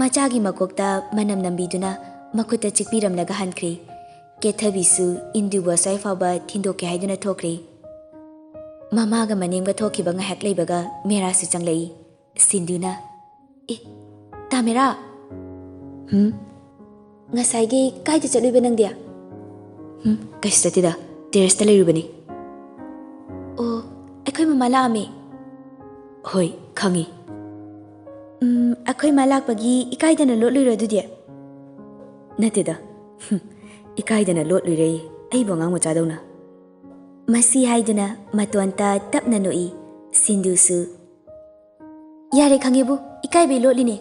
ꯃꯆꯥꯒꯤ ꯃꯀꯣꯛꯇ ꯃꯅꯝ ꯅꯝꯕꯤꯗꯨꯅ ꯃꯈꯨꯠꯇ ꯆꯤꯛꯄꯤꯔꯝꯂꯒ ꯍꯟꯈ꯭ꯔꯦ꯫ ꯀꯦꯊꯕꯤꯁꯨ ꯏꯟꯗꯨꯕꯨ ꯑꯁ꯭ꯋꯥꯏ ꯐꯥꯎꯕ ꯊꯤꯟꯗꯣꯛꯀꯦ ꯍꯥꯏꯗꯨꯅ ꯊꯣꯛꯈ꯭ꯔꯦ꯫ ꯃꯃꯥꯒ ꯃꯅꯦꯝꯒ ꯊꯣꯛꯈꯤꯕ ꯉꯥꯏꯍꯥꯛ ꯂꯩꯕꯒ ꯃꯦꯔꯥꯁꯨ ꯆꯪꯂꯛꯏ꯫ ꯁꯤꯟꯗꯨꯅ, "ꯑꯦ, ꯇꯥꯃꯦꯔꯥ!" "ꯍꯨꯝ?" "ꯉꯁꯥꯏꯒꯤ ꯀꯥꯏꯗ ꯆꯠꯂꯨꯏꯕ ꯅꯪꯗꯤ?" "ꯍꯨꯝ, ꯀꯩꯁꯨ ꯆꯠꯇꯦꯗ, ꯇꯦꯔꯦꯁꯇ ꯂꯩꯔꯨꯕꯅꯤ꯫" "ꯑꯣ, ꯑꯩꯈꯣꯏ ꯃꯃꯥ ꯂꯥꯛꯑꯝꯃꯦ꯫" "ꯍꯣꯏ, ꯈꯪꯉꯤ꯫" "ꯎꯝ, ꯑꯩꯈꯣꯏ ꯃꯥ ꯂꯥꯛꯄꯒꯤ ꯏꯀꯥꯏꯗꯅ ꯂꯣꯠꯂꯨꯏꯔꯣ ꯑꯗꯨꯗꯤ?" "ꯅꯠꯇꯦꯗ, ꯍꯨꯝ, ꯏꯀꯥꯏꯗꯅ ꯂꯣꯠꯂꯨꯏꯔꯦ, ꯑꯩꯕꯨ ꯑꯉꯥꯡ ꯃꯆꯥꯗꯧꯅ꯫" ꯃꯁꯤ ꯍꯥꯏꯗꯨꯅ ꯃꯇꯣꯟꯇ ꯇꯞꯅ ꯅꯣꯛꯏ꯫ ꯁꯤꯟꯗꯨꯁꯨ, "ꯌꯥꯔꯦ, ꯈꯪꯉꯦꯕꯨ, ꯏꯀꯥꯏꯕꯩ ꯂꯣꯠꯂꯤꯅꯦ꯫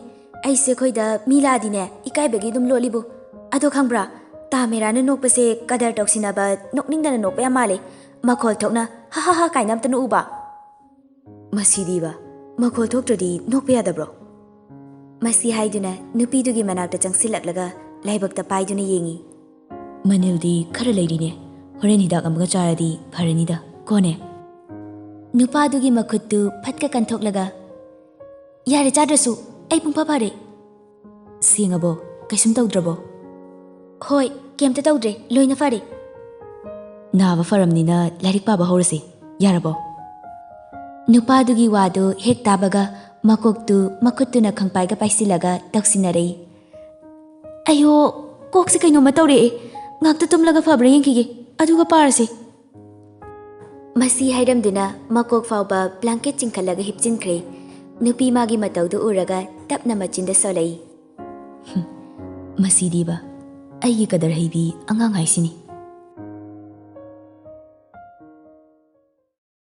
ꯑꯩꯁꯦ ꯑꯩꯈꯣꯏꯗ ꯃꯤ ꯂꯥꯛꯑꯗꯤꯅꯦ, ꯏꯀꯥꯏꯕꯒꯤ ꯑꯗꯨꯝ ꯂꯣꯠꯂꯤꯕꯨ꯫ ꯑꯗꯣ ꯈꯪꯕ꯭ꯔꯥ, ꯇꯥ ꯃꯦꯔꯥꯅ ꯅꯣꯛꯄꯁꯦ ꯀꯗꯔ ꯇꯧꯁꯤꯟꯅꯕ, ꯅꯣꯛꯅꯤꯡꯗꯅ ꯅꯣꯛꯄ ꯌꯥꯝ ꯃꯥꯜꯂꯦ꯫ ꯃꯈꯣꯜ ꯊꯣꯛꯅ 'ꯍꯥ ꯍꯥ ꯍꯥ' ꯀꯥꯏꯅ ꯑꯝꯇ ꯅꯣꯛꯎꯕ꯫" "ꯃꯁꯤꯗꯤꯕ, ꯃꯈꯣꯜ ꯊꯣꯛꯇ꯭ꯔꯗꯤ ꯅꯣꯛꯄ ꯌꯥꯗꯕ꯭ꯔꯣ?" ꯃꯁꯤ ꯍꯥꯏꯗꯨꯅ ꯅꯨꯄꯤꯗꯨꯒꯤ ꯃꯅꯥꯛꯇ ꯆꯪꯁꯤꯜꯂꯛꯂꯒ ꯂꯥꯏꯕꯛꯇ ꯄꯥꯏꯗꯨꯅ ꯌꯦꯡꯉꯤ꯫ "ꯃꯅꯤꯜꯗꯤ ꯈꯔ ꯂꯩꯔꯤꯅꯦ, ꯍꯣꯔꯦꯟ ꯍꯤꯗꯥꯛ ꯑꯃꯒ ꯆꯥꯔꯗꯤ ꯐꯔꯅꯤꯗ, ꯀꯣꯅꯦ?" ꯅꯨꯄꯥꯗꯨꯒꯤ ꯃꯈꯨꯠꯇꯨ ꯐꯠꯀ ꯀꯟꯊꯣꯛꯂꯒ, "ꯌꯥꯔꯦ, ꯆꯥꯗ꯭ꯔꯁꯨ, ꯑꯩ ꯄꯨꯡꯐꯥ ꯐꯥꯔꯦ꯫" "ꯁꯦꯡꯉꯕꯣ? ꯀꯩꯁꯨꯝ ꯇꯧꯗ꯭ꯔꯕꯣ?" "ꯍꯣꯏ, ꯀꯩꯝꯇ ꯇꯧꯗ꯭ꯔꯦ, ꯂꯣꯏꯅ ꯐꯔꯦ꯫" "ꯅꯥꯕ ꯐꯔꯝꯅꯤꯅ ꯂꯥꯏꯔꯤꯛ ꯄꯥꯕ ꯍꯧꯔꯁꯤ, ꯌꯥꯔꯕꯣ?" ꯅꯨꯄꯥꯗꯨꯒꯤ ꯋꯥꯗꯨ ꯍꯦꯛ ꯇꯥꯕꯒ ꯃꯀꯣꯛꯇꯨ ꯃꯈꯨꯠꯇꯨꯅ ꯈꯪꯄꯥꯏꯒ ꯄꯥꯏꯁꯤꯜꯂꯒ ꯇꯧꯁꯤꯟꯅꯔꯛꯏ꯫ "ꯑꯌꯣ, ꯀꯣꯛꯁꯦ ꯀꯩꯅꯣꯝꯃ ꯇꯧꯔꯛꯑꯦ꯫ ꯉꯥꯛꯇ ꯇꯨꯝꯂꯒ ꯐꯕ꯭ꯔꯥ ꯌꯦꯡꯈꯤꯒꯦ, ꯑꯗꯨꯒ ꯄꯥꯔꯁꯦ꯫" ꯃꯁꯤ ꯍꯥꯏꯔꯝꯗꯨꯅ ꯃꯀꯣꯛ ꯐꯥꯎꯕ ꯕ꯭ꯂꯥꯡꯀꯦꯠ ꯆꯤꯡꯈꯠꯂꯒ ꯍꯤꯞꯆꯤꯟꯈ꯭ꯔꯦ꯫ ꯅꯨꯄꯤ ꯃꯥꯒꯤ ꯃꯇꯧꯗꯨ ꯎꯔꯒ ꯇꯞꯅ ꯃꯆꯤꯟꯗ ꯁꯣꯜꯂꯛꯏ꯫ "ꯍꯨꯝ, ꯃꯁꯤꯗꯤꯕ, ꯑꯩꯒꯤ ꯀꯗꯔ ꯍꯩꯕꯤ ꯑꯉꯥꯡ ꯍꯥꯏꯁꯤꯅꯤ꯫